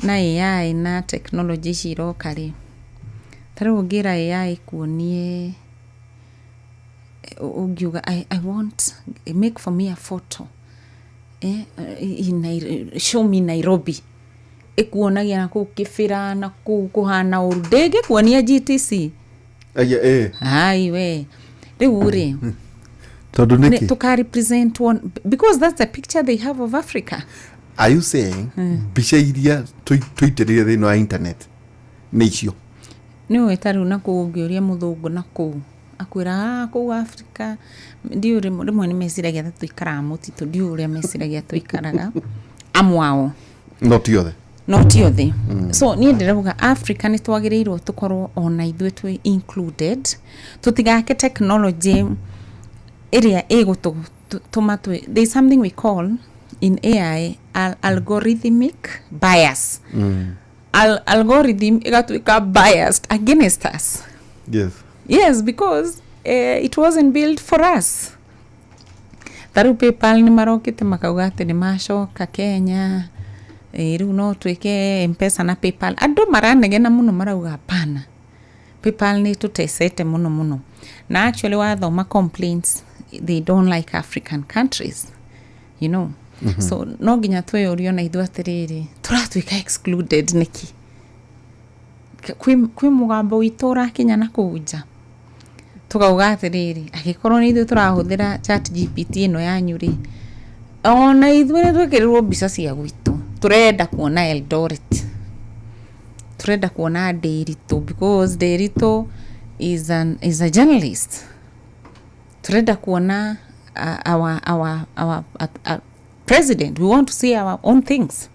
AI na technology ici iroka rĩ, ta rĩu ũngĩra AI kuonie, ũngiuga I want, make for me a photo show me Nairobi, ĩkuonagia na kũu kĩbĩra na kũu kũhana ũru, ndĩngĩkuonia GTC. Aya, eh. Ai we, rĩu rĩ, Tondũ nĩkĩ? Tũka represent one because that's the picture they have of Africa. Are you saying mbica iria tũitĩrĩire thĩinĩ wa internet nĩ icio? Nĩ ũĩ, ta rĩu na kũu ũngĩũria mũthũngũ na kũu akwĩra, "Ah, kũu Africa ndiũĩ." Rĩmwe nĩ meciragia ta tũikaraga mũtitũ, ndiũĩ ũrĩa meciragia tũikaraga, amwe ao. No ti othe. No ti othe. So niĩ ndĩrauga Africa nĩ twagĩrĩirwo tũkorwo ona ithuĩ twĩ included, tũtigake technology ĩrĩa ĩgũtũ Tũma there is something we call in AI algorithmic bias. Algorithm ĩgatuĩka biased against us. Yes, because it wasn't built for us. Ta rĩu PayPal nĩ marokĩte makauga atĩ nĩ macoka Kenya. Rĩu no twĩke Mpesa na PayPal. Andũ maranegena mũno, marauga hapana, PayPal nĩ tũtecete mũno mũno. Na actually wathoma complaints, they don't like African countries. So no nginya twĩyũrie ona ithuĩ atĩrĩrĩ, tũratuĩka excluded nĩkĩ? Kwĩ mũgambo witũ ũrakinya na kũu nja tũkauga atĩrĩrĩ, angĩkorwo nĩ ithuĩ tũrahũthĩra ChatGPT ĩno yanyu rĩ, ona ithuĩ nĩ twĩkĩrĩrwo mbica cia gwitũ. Tũrenda kuona Eldoret, tũrenda kuona Ndĩritũ, because Ndĩritũ is a journalist. Tũrenda kuona our president. We want to see our own things,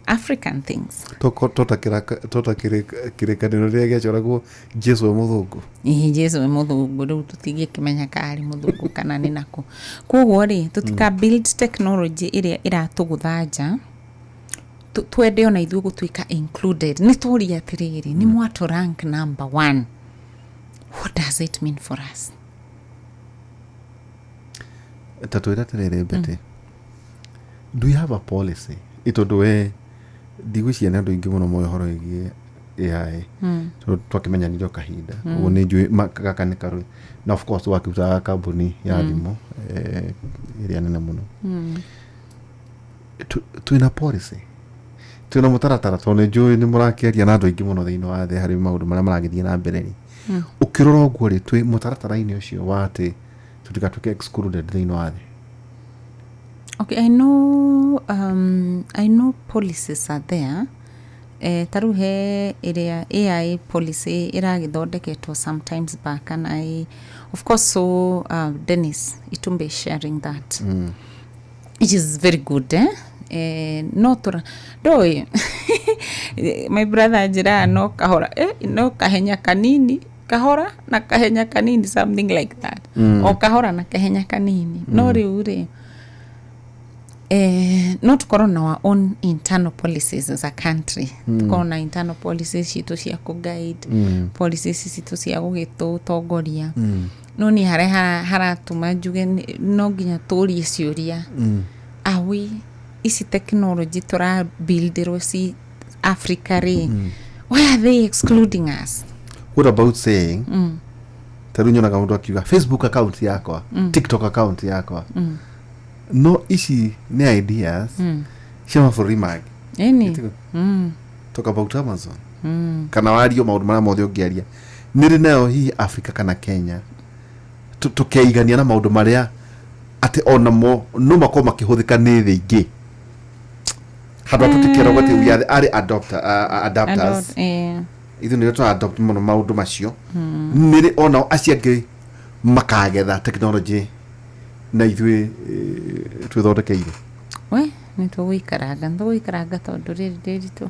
African things. Tota kĩrĩkanĩro rĩrĩa gĩacoragwo Jesu e mũthũngũ. Ĩĩ, Jesu nĩ mũthũngũ. Rĩu tũtingĩkĩmenya kana arĩ mũthũngũ kana nĩ nakũ. Koguo rĩ, tũtika build technology ĩrĩa ĩratũgũtha nja. Twende ona ithuĩ gũtuĩka included. Nĩ tũrie atĩrĩrĩ, nĩ mwatũ rank number one, what does it mean for us? Ta twĩre atĩrĩrĩ, Betty, do you have a policy? Ĩ tondũ we ndigwĩciria nĩ andũ aingĩ mũno moĩ ũhoro wĩgiĩ AI, tondũ twakĩmenyanire o kahinda ũguo nĩ njũĩ gaka nĩ karũĩ, na of course wakĩrutaga kambuni ya thimũ ĩrĩa nene mũno. Twĩna policy, twĩna mũtaratara? Tondũ nĩ njũĩ nĩ mũrakĩaria na andũ aingĩ mũno thĩinĩ wa thĩ harĩ maũndũ marĩa maragĩthiĩ na mbere rĩ, ũkĩrora ũguo rĩ, twĩ mũtaratara-inĩ ũcio wa atĩ tũtigatuĩke excluded thĩinĩ wa thĩ? Okay, I know policies are there. Ta rĩu he ĩrĩa AI policy ĩragĩthondeketwo sometimes back, and I of course saw Dennis Itumbe sharing that, which is very good, eh? No tũra ndoĩ, my brother njĩraga no kahora, no kahenya kanini, kahora na kahenya kanini, something like that. O kahora na kahenya kanini. No rĩu rĩ, no tukorwo na our own internal policies as a country. Tukorwo na internal policies citũ cia kũ-guide, policies citũ cia gũgĩtũtongoria. No niĩ harĩa haratũma njuge no nginya tũrie ciũria, awi ici technology tũrabuildirwo ci Africa rĩ, why are they excluding us? What about saying, ta rĩu nyonaga mũndũ akiuga Facebook account yakwa, TikTok account yakwa, no ici nĩ ideas cia mabũrũri mangĩ. Ĩni. Talk about Amazon kana wario maũndũ marĩa mothe ũngĩaria, nĩ rĩ nayo hihi Africa kana Kenya tũkeigania na maũndũ marĩa atĩ onamo no makorwo makĩhũthĩka nĩ thĩ ingĩ, handũ ha tũtikĩragwo atĩ we are the early adapters? Ithuĩ nĩrĩo tũra adopt mũno maũndũ macio. Nĩrĩ onao acio angĩ makagetha technology na ithuĩ twĩthondekeire? We nĩ tũgũikaranga, nĩ tũgũikaranga, tondũ rĩrĩ ndĩritũ.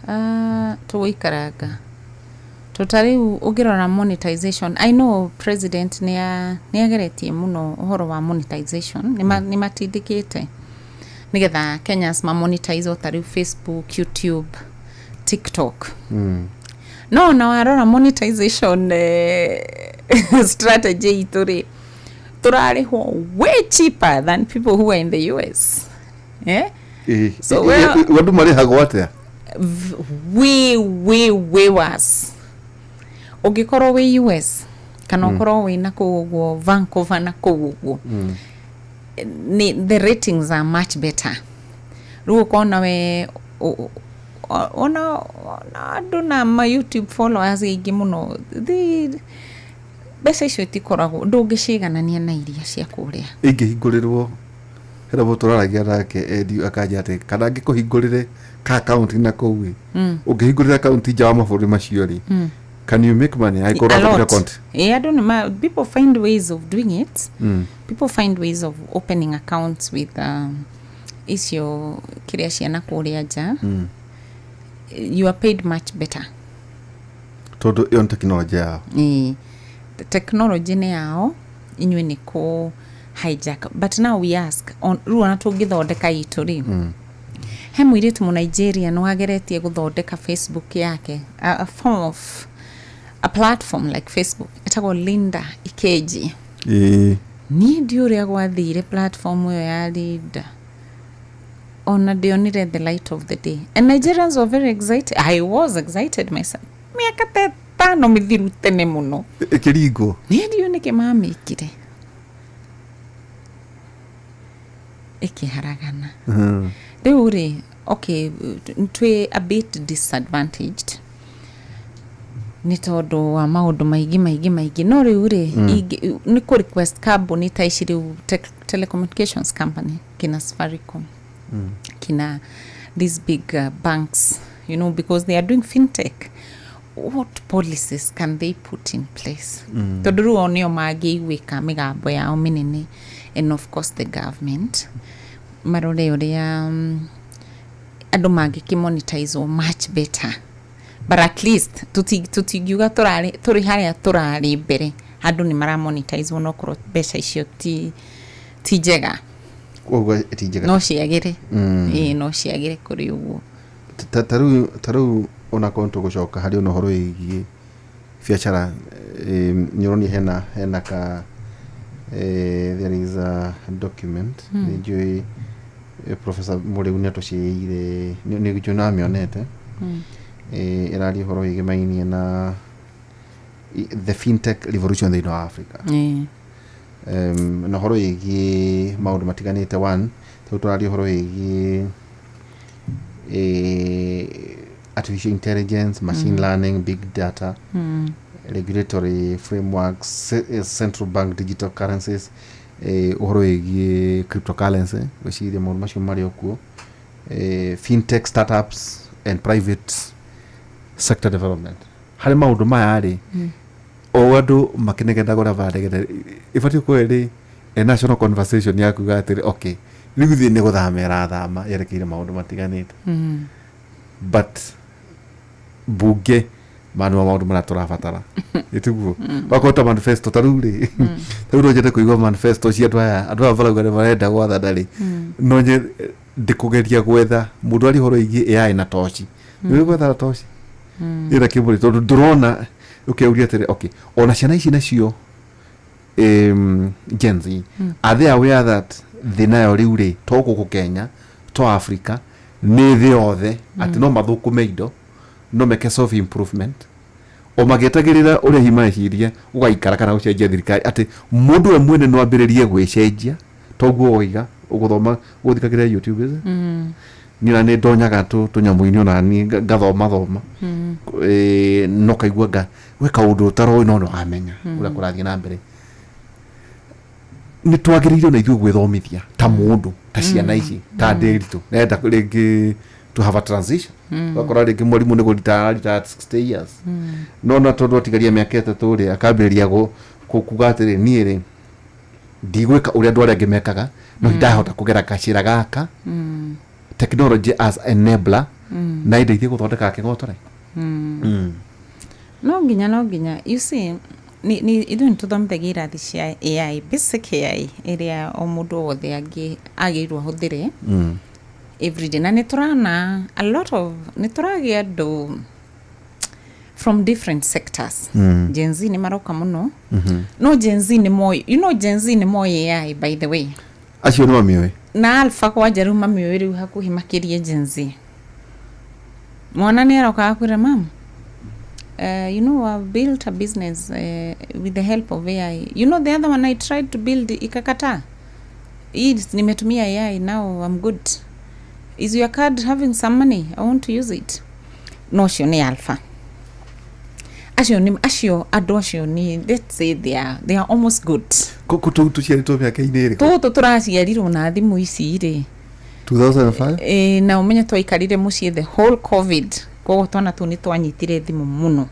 Ah, tũgũikaranga to ta rĩu ũngĩrora monetization, I know president nĩ ageretie mũno ũhoro wa monetization. Nĩ matindĩkĩte nĩgetha Kenyans ma monetize, o ta rĩu Facebook, YouTube, TikTok. No na warora monetization strategy itũ rĩ, tũrarĩhwo way cheaper than people who are in the US, eh? So andũ marĩhagwo atĩa? Way, way, way worse. Ũngĩkorwo wĩ US kana ũkorwo wĩ na kũu ũguo Vancouver na kũu ũguo, ni the ratings are much better. Rĩu ũkona we ona andũ na ma YouTube followers aingĩ mũno, mbeca icio itikoragwo, ndũngĩciganania na iria cia kũrĩa. Ingĩhingũrĩrwo, hena mũndũ tũraragia nake endi akanja atĩ kana angĩkũhingũrĩre ka account na kũu ĩ, ũngĩhingũrĩra account nja wa mabũrũri macio rĩ, can you make money angĩkorwo A ũrathondeka lot. content? Yeah, I don't know. People find ways of doing it. People find ways of opening accounts with icio kĩrĩa ciana kũrĩa nja. You are paid much better. Tondũ ĩyo nĩ tekinoronjĩ yao. Ĩĩ. Technology nĩ yao. Inyuĩ nĩ kũ hijack. But now we ask on, rĩu ona tũngĩthondeka itũ rĩ, he mũirĩtu mũnigeria nĩ wageretie gũthondeka Facebook yake, a form of a platform like Facebook ĩtagwo Linda Ikeji. Niĩ ndi ũrĩa gwathire platform ĩyo ya Linda, ona ndionire the light of the day, and Nigerians were very excited. I was excited myself mĩaka ta 5 mĩthiru tene mũno. Ĩkĩringwo. Niĩ ndiũ nĩkĩ mamĩkire, ĩkĩharagana. Rĩu rĩ, okay, twĩ a bit disadvantaged nĩ tondũ wa maũndũ maingĩ maingĩ maingĩ, no rĩu rĩ, nĩ kũ request kambuni ta ici rĩu, telecommunications company kina Safaricom, kina these big banks, because they are doing fintech, what policies can they put in place? Tondũ rĩu o nĩo mangĩiguĩka mĩgambo yao mĩnene, and of course the government marore ũrĩa andũ mangĩkĩmonetizwo much better. But at least tũtingiuga tũrĩ harĩa tũrarĩ mbere. Andũ nĩ maramonetizwo, no korwo mbeca icio ti njega. Koguo ti njega. No ciagĩre. Ĩĩ, no ciagĩre kũrĩ ũguo. Ta rĩu onakorwo tũgũcoka harĩ ona ũhoro wĩgiĩ biacara, nĩ ũronire hena ka there is a document, nĩ njũĩ Professor Mũrĩu nĩ atũciĩire, nĩ njũĩ no amĩonete. Ĩraria ũhoro wĩgĩmainie na the fintech revolution thĩinĩ wa Africa, na ũhoro wĩgiĩ maũndũ matiganĩte. One, tondũ tũraria ũhoro wĩgiĩ artificial intelligence, machine learning, big data, regulatory frameworks, central bank digital currencies, ũhoro wĩgiĩ cryptocurrency, gwĩciria maũndũ macio marĩ o kuo, fintech startups and private sector development. Harĩ maũndũ maya rĩ, o andũ makĩnegenaga ũrĩa baranegena, ĩbatiĩ gũkorwo ĩrĩ a national conversation ya kuga atĩrĩ, okay, rĩu thĩ nĩ gũthama ĩrathama yerekeire maũndũ matiganĩte, but bunge maya nĩmo maũndũ marĩa tũrabatara, ĩtiguo wakorwo ta manifesto. Ta rĩu rĩ, ta rĩu no nyende kũigua manifesto cia andũ aya marauga nĩ marenda gwathana rĩ. No nye ndĩkũgeria gwetha mũndũ aria ũhoro wĩgiĩ AI na toci, nĩ gwetha na toci ĩna kĩmũrĩ, tondũ ndũrona ũkeuria atĩrĩ, okay, ona ciana ici nacio, Gen Z, are they aware that thĩ nayo rĩu rĩ, to gũkũ Kenya, to Africa, nĩ thĩ yothe, atĩ no mathũkũme indo, no meke self improvement o magĩetagĩrĩra ũrĩa hihi mareciria gũgaikara kana gũcenjia thirikari, atĩ mũndũ we mwene no ambĩrĩrie gwĩcenjia toguo woiga ũgũthoma gũthikagĩrĩra YouTube is it? Niĩ ona nĩ ndonyaga tũnyamũ-inĩ, ona niĩ ngathoma thoma. No kaigua nga gwĩ kaũndũ ũtaroĩ, no nĩ wamenya ũrĩa kũrathiĩ na mbere. Nĩ twagĩrĩire ona ithuĩ gwĩthomithia ta mũndũ, ta ciana ici, ta ndĩritũ nenda rĩngĩ to have a transition. Ũgakora rĩngĩ mwarimũ nĩ kũrita ararita at 60 years, no na tondũ atigaria mĩaka 3 rĩ, akambĩrĩria kuga atĩrĩ, niĩ rĩ, ndigwĩka ũrĩa andũ arĩa angĩ mekaga, no ndahota kũgera gacĩra gaka, technology as enabler, na indeithie gũthondeka kĩng'otore. No nginya you see, ni ithuĩ nĩ tũthomithagia irathi cia AI, basic AI ĩrĩa o mũndũ wothe agĩrĩirwo ahũthĩre everyday, na nĩ tũrona a lot of, nĩ tũragĩa andũ from different sectors. Gen Z nĩ maroka mũno, no Gen Z nĩ moĩ, Gen Z nĩ moĩ AI, by the way. Acio nĩ mamĩũĩ. Na alpha kwanja rĩu mamĩũĩ rĩu hakuhĩ makĩria Gen Z. Mwana nĩ aroka akwĩra, "Mam, I've built a business with the help of AI. The other one I tried to build ikakataa. Hii nimetumia AI, now I'm good. Is your card having some money? I want to use it." No ũcio nĩ alpha. Acio nĩ acio andũ acio nĩ, let's say they are almost good. Kũkũ tũciarĩtwo mĩaka-inĩ ĩrĩkũ? Tũtũ tũraciarirwo na thimũ ici rĩ. 2005. Ĩ, na ũmenye twaikarire mũciĩ the whole COVID, koguo twana tũu nĩ twanyitire thimũ mũno.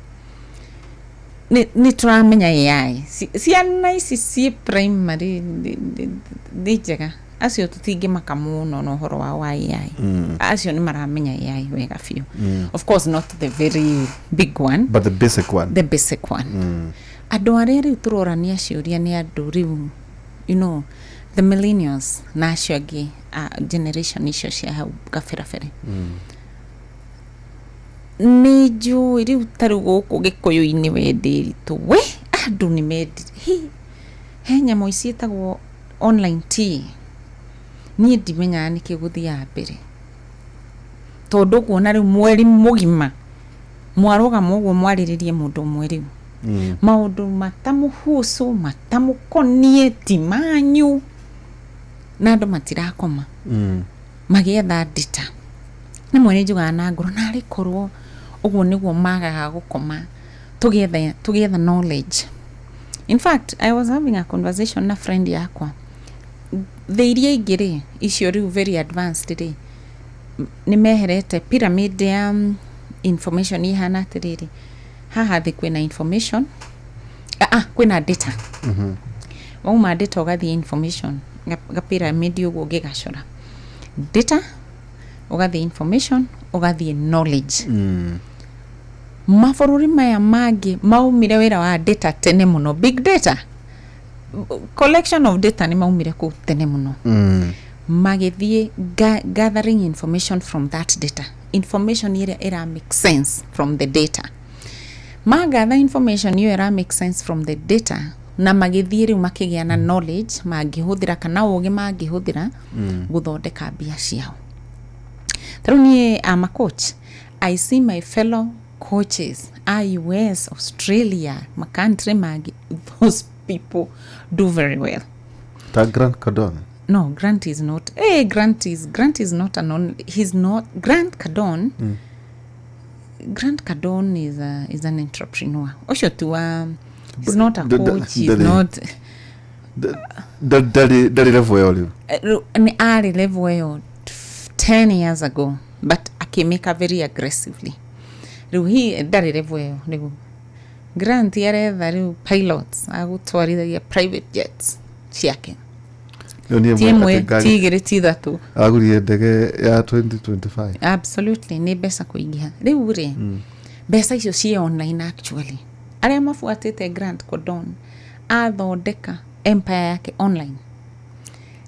Nĩ tũramenya AI. Ciana ici ciĩ primary nĩ njega, acio tũtingĩmaka mũno na ũhoro wao wa AI. Acio nĩ maramenya AI wega biũ. Of course not the very big one. But the basic one. The basic one. Andũ arĩa rĩu tũrorania ciũria nĩ andũ rĩu, the millennials na acio angĩ a generation icio cia hau kabere. Nĩ njũĩ rĩu ta rĩu gũkũ Gĩkũyũ-inĩ wendĩritũ we andũ nĩ mendire he nyamũ ici ĩtagwo online tea. Niĩ ndimenyaga nĩkĩ gũthiaga mbere, tondũ ũkuona rĩu mweri mũgima mwarũgama ũguo mwarĩrĩrie mũndũ ũmwe rĩu maũndũ matamũhusu, matamũkoniĩ, ti manyu, na andũ matirakoma magĩetha data. Rĩmwe nĩ njugaga na ngoro, narĩ korwo ũguo nĩguo magaga gũkoma tũgĩetha knowledge. In fact, I was having a conversation na friend yakwa. Thĩ iria ingĩ rĩ, icio rĩu very advanced rĩ, nĩ meherete pyramid ya information. Ihana atĩrĩrĩ, haha thĩ kwĩna information, kwĩna data. Wauma data ũgathiĩ information, ga pyramid ũguo ũngĩgacora, data, ũgathiĩ information, ũgathiĩ knowledge. Mabũrũri maya mangĩ maumire wĩra wa data tene mũno, big data, collection of data, nĩ maumire kũu tene mũno. Magĩthiĩ gathering information from that data, information ĩrĩa ĩra make sense from the data. Magather information ĩyo ĩra make sense from the data na magĩthiĩ rĩu makĩgĩa na knowledge mangĩhũthĩra, kana ũgĩ mangĩhũthĩra gũthondeka mbia ciao. Ta rĩu niĩ am a coach. I see my fellow coaches a US, Australia, macountry mangĩ, those people do very well. Ta Grant Cardone. No, Grant is not, hey, Grant is not an on, he's not Grant Cardone. Grant Cardone is an entrepreneur ũcio tu wa, he's not a coach, he's not. Ndarĩ level ĩyo rĩu. Nĩ arĩ level ĩyo 10 years ago, but akĩmĩka very aggressively. Rĩu he ndarĩ level ĩyo rĩu. Grant aretha rĩu pilots agũtwarithagia private jets ciake. Ĩyo nĩ ti ĩmwe ĩmwe, atĩ ngari- ti igĩrĩ, ti ithatũ. Agũrire ndege ya 2025. Absolutely, nĩ mbeca kũingĩha rĩu rĩ. Mbeca icio ciĩ online. Actually, arĩa mabuatĩte Grant Cardone, athondeka empire yake online,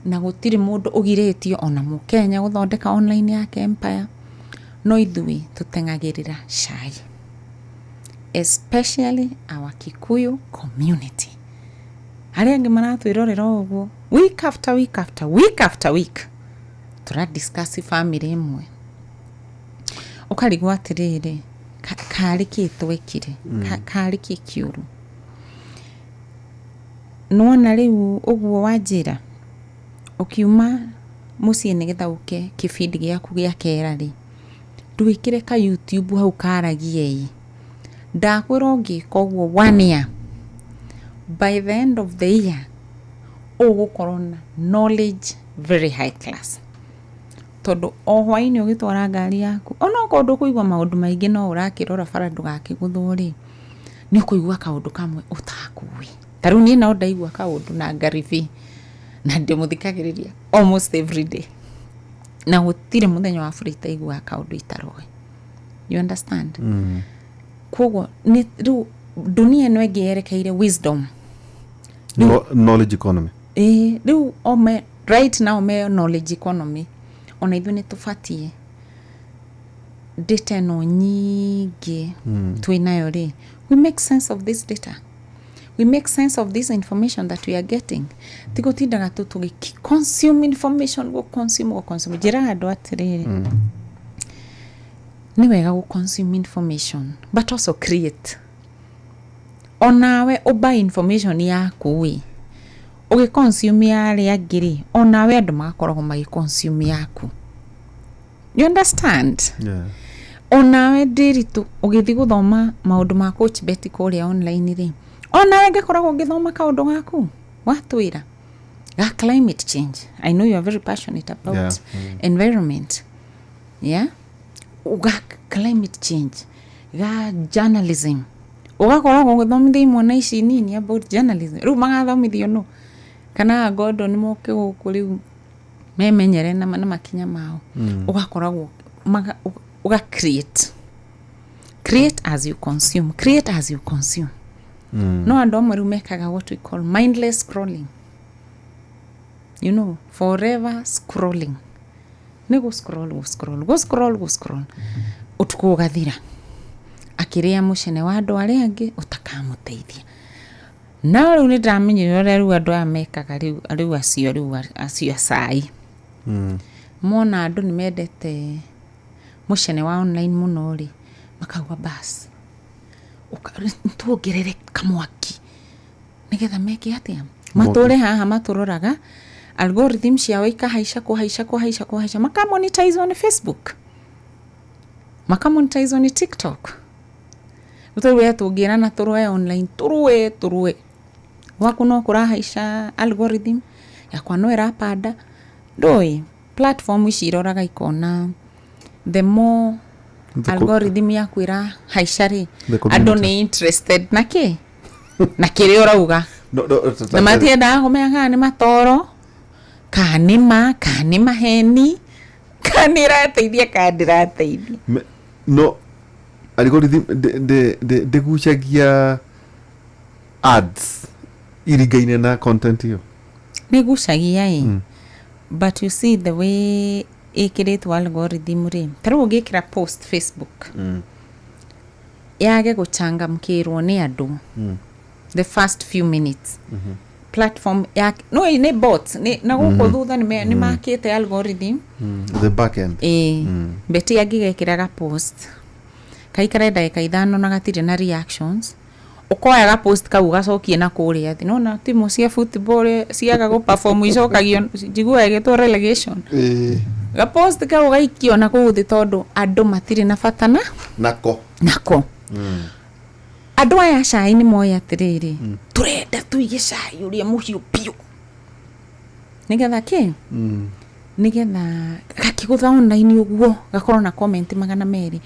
na gũtirĩ mũndũ ũgirĩtio ona mũkenya gũthondeka online yake empire. No ithuĩ tũteng'agĩrĩra cai, especially our Kikuyu community. Arĩa angĩ maratwĩrorera o ũguo week after week after week after week, tũradiscuss family ĩmwe, ũkarigwo atĩrĩrĩ, karĩ kĩ twekire? Karĩ kĩ kĩũru? Nĩwona rĩu ũguo wanjĩra ũkiuma mũciĩ nĩgetha ũke kĩbindi gĩaku gĩa kera rĩ, ndwĩkĩre ka YouTube hau karagie ĩ. Ndakwĩra ũngĩka ũguo one year, by the end of the year ũgũkorwo na knowledge very high class, tondũ o hwainĩ ũgĩtwara ngari yaku, onokorwo ndũkũigua maũndũ maingĩ, no ũrakĩrora bara ndũgakĩgũthwo rĩ, nĩ ũkũigua kaũndũ kamwe ũtakũĩ. Ta rĩu niĩ no ndaigua kaũndũ na ngaribi na ndĩmũthikagĩrĩria almost every day, na gũtirĩ mũthenya wa bũrũri itaiguaga kaũndũ itaroĩ, you understand? Koguo nĩ rĩu dunia ĩno ĩngĩ yerekeire wisdom. Knowledge economy. Ĩĩ, rĩu ome right now me knowledge economy. Ona ithuĩ nĩ tũbatiĩ data ĩno nyingĩ twĩ nayo rĩ, we make sense of this data, we make sense of this information that we are getting. Ti gũtindaga tu tũgĩ consume information, go consume, go consume. Njĩraga andũ atĩrĩrĩ, nĩ wega gũ consume information but also create. Onawe ũbuy information yaku ĩ, ũgĩ consume ya arĩa angĩ rĩ, onawe andũ magakoragwo magĩ consume yaku, you understand? Yeah. Onawe ndĩritũ ũgĩthiĩ gũthoma maũndũ ma Coach Betty kũrĩa online rĩ, onawe ngĩkoragwo ngĩthoma kaũndũ gaku watwĩra ga climate change. I know you are very passionate about environment, yeah, ga climate change, ga journalism, ũgakoragwo ũgĩthomithia imwana ici nini about journalism. Rĩu magathomithio no kana ngondo nĩ moke gũkũ rĩu memenyere na makinya mao. Ũgakoragwo ũga create, create as you consume, create as you consume. No andũ amwe rĩu mekaga what we call mindless scrolling, forever scrolling, nĩ gũ scroll, gũ scroll, gũ scroll, gũ scroll, ũtukũ ũgathira akĩrĩa mũcene wa andũ arĩa angĩ ũtakamũteithia. No rĩu nĩ ndĩramenyire ũrĩa rĩu andũ aya mekaga rĩu, rĩu acio, rĩu acio acai mona andũ nĩ mendete mũcene wa online mũno rĩ, makauga bas tuongerere kamwaki nĩgetha meke atĩa, matũre haha matũroraga, algorithm ciao ikahaica kũhaica kũhaica kũhaica, makamonetize on Facebook, makamonetize on TikTok. Rĩu we tũngĩrana tũrũe online, tũrũe tũrũe, gwaku no kũrahaica, algorithm yakwa no ĩrapanda. Ndũĩ platform ici iroraga ikona the more algorithm yaku ĩrahaica rĩ, The andũ community. nĩ interested na kĩ na kĩrĩa ũrauga. No, Na matiendaga kũmenya kana nĩ matoro, kana nĩ ma, kana nĩ maheni, kana nĩ ĩrateithia, kana ndĩrateithia. No algorithm ndĩgucagia ads iringaine na content ĩyo? Nĩ gucagia ĩ, but you see the way ĩkĩrĩtwo algorithm rĩ, ta rĩu ũngĩkĩra post Facebook yage gũchangamkĩrwo nĩ andũ the first few minutes, platform ya no nĩ bots nĩ na gũkũ thutha nĩ makĩte algorithm. The back end. Ĩĩ, beti angĩgekĩra post kaikare ndagĩka 5 na gatirĩ na reactions, ũkoya ga post kau ũgacokie na kũrĩa thĩ. Nona timu cia football ciaga gũ perform icokagio, njiguaga ĩgĩtwo relegation. Ga post kau gaikio na kũu thĩ tondũ andũ matirĩ na bata na Nako. Nako andũ aya cai nĩ moĩ atĩrĩrĩ, tũrenda tũige cai ũrĩa mũhiũ biũ nĩgetha kĩ, nĩgetha gakĩgũtha online ũguo gakorwo na comment 200.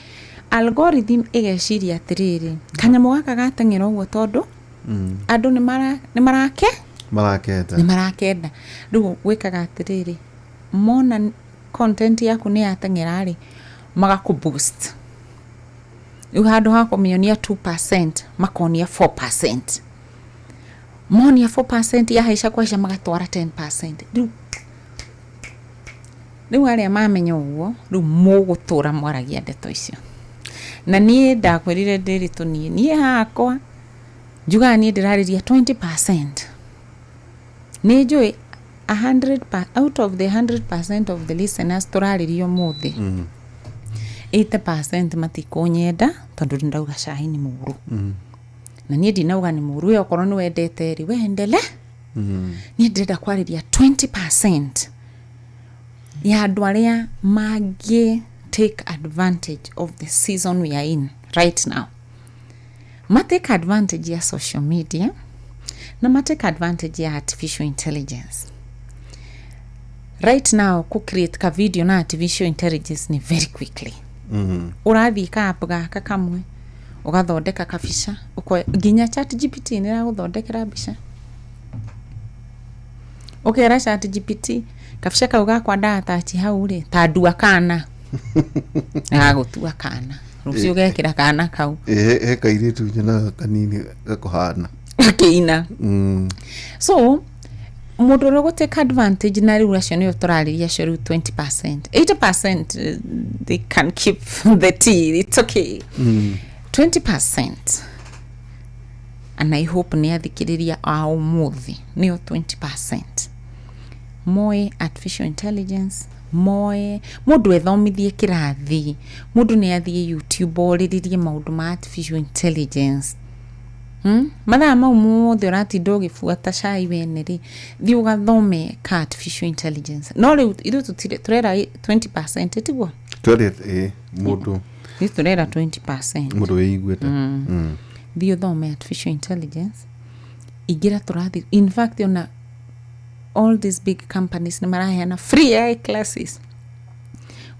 Algorithm ĩgeciria atĩrĩrĩ, kanyamũ gaka gateng'era ũguo tondũ andũ nĩ marake Marakenda. Nĩ marakenda. Rĩu gwĩkaga atĩrĩrĩ, mona content yaku nĩ yateng'era rĩ, magakũ boost. Rĩu handũ ha kũmĩonia 2% makonia 4%, monia 4% yahaica kũhaica magatwara 10%. Rĩu arĩa mamenya ũguo, rĩu mũgũtũra mwaragia ndeto icio. Na niĩ ndakwĩrire ndĩrĩ niĩ niĩ hakwa njugaga niĩ ndĩrarĩria 20%. Nĩ njũĩ 100 out of the 100% of the listeners tũrarĩria ũmũthĩ, 80% matikũnyenda tondũ ndauga cai nĩ mũru. Na niĩ ndinauga nĩ mũru, we okorwo nĩ wendete rĩ, wendele. Niĩ ndĩrenda kwarĩria 20% ya andũ arĩa mangĩ take advantage of the season we are in right now, ma take advantage ya social media na ma take advantage ya artificial intelligence. Right now ku create ka video na artificial intelligence ni very quickly. Ũrathiĩ ka app gaka kamwe ũgathondeka kabica, nginya Chat GPT nĩ ĩragũthondekera mbica. Ũkera Chat GPT, kabica kau gakwa ndatachi hau rĩ, ta ndua kana gagũtua kana rũciũ, ũgekĩra kana kau. Ĩ, he kairĩtu nyonaga kanini gakũhana gakĩina. So mũndũ ũrĩa ũgũ take advantage na rĩu acio nĩo tũrarĩria, acio rĩu 20%. 80%, they can keep the tea, it's okay. 20%, and I hope nĩ athikĩrĩria a ũmũthĩ nĩo 20% moe artificial intelligence, moe mũndũ ethomithie kĩrathi, mũndũ nĩ athiĩ YouTube orĩrĩrie maũndũ ma artificial intelligence. Mathaa mau mothe ũratinda ũgĩbuata cai wene rĩ, thiĩ ũgathome ka artificial intelligence. No rĩu ithuĩ tũtirĩ tũrera 20%, tiguo? Twendete ĩ mũndũ. Ithuĩ tũrera 20%. Mũndũ wĩiguĩte. Thiĩ ũthome artificial intelligence, ingĩra tũrathi. In fact, ona all these big companies nĩ maraheana free AI classes.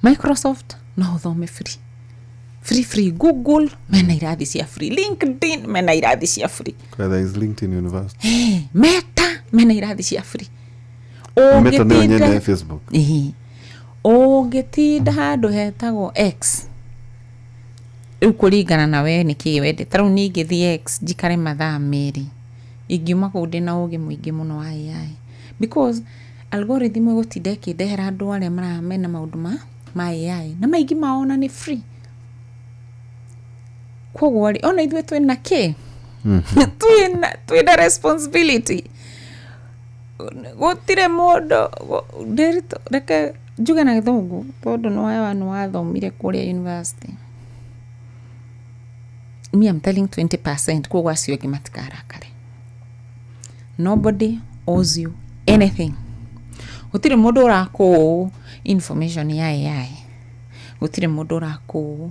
Microsoft no ũthome free, free, free. Google mena irathi cia free, LinkedIn mena irathi cia free. There is LinkedIn University. Hey, Meta mena irathi cia free. Meta nĩyo nyene Ũngĩtinda Facebook. Ĩĩ. Ũngĩtinda handũ hetagwo X. Rĩu kũringana na we nĩkĩĩ wende. Ta rĩu niĩ ingĩthiĩ X njikare mathaa 2, ingiuma kũu ndĩna ũgĩ mũingĩ mũno wa AI, because algorithm ĩgũtinda ĩkĩndehera andũ arĩa mena maũndũ ma AI, na maingĩ mao ona nĩ free. Koguo rĩ, ona ithuĩ twĩna kĩ, twĩna responsibility. Gũtirĩ mũndũ ndĩritũ. Reke njuge na Gĩthũngũ, tondũ nĩ wathomire kũrĩa university. Me, I'm telling 20%, koguo acio angĩ matikarakare. Nobody owes you anything. Gũtirĩ mũndũ ũrakũũ information ya AI. Gũtirĩ mũndũ ũrakũũ,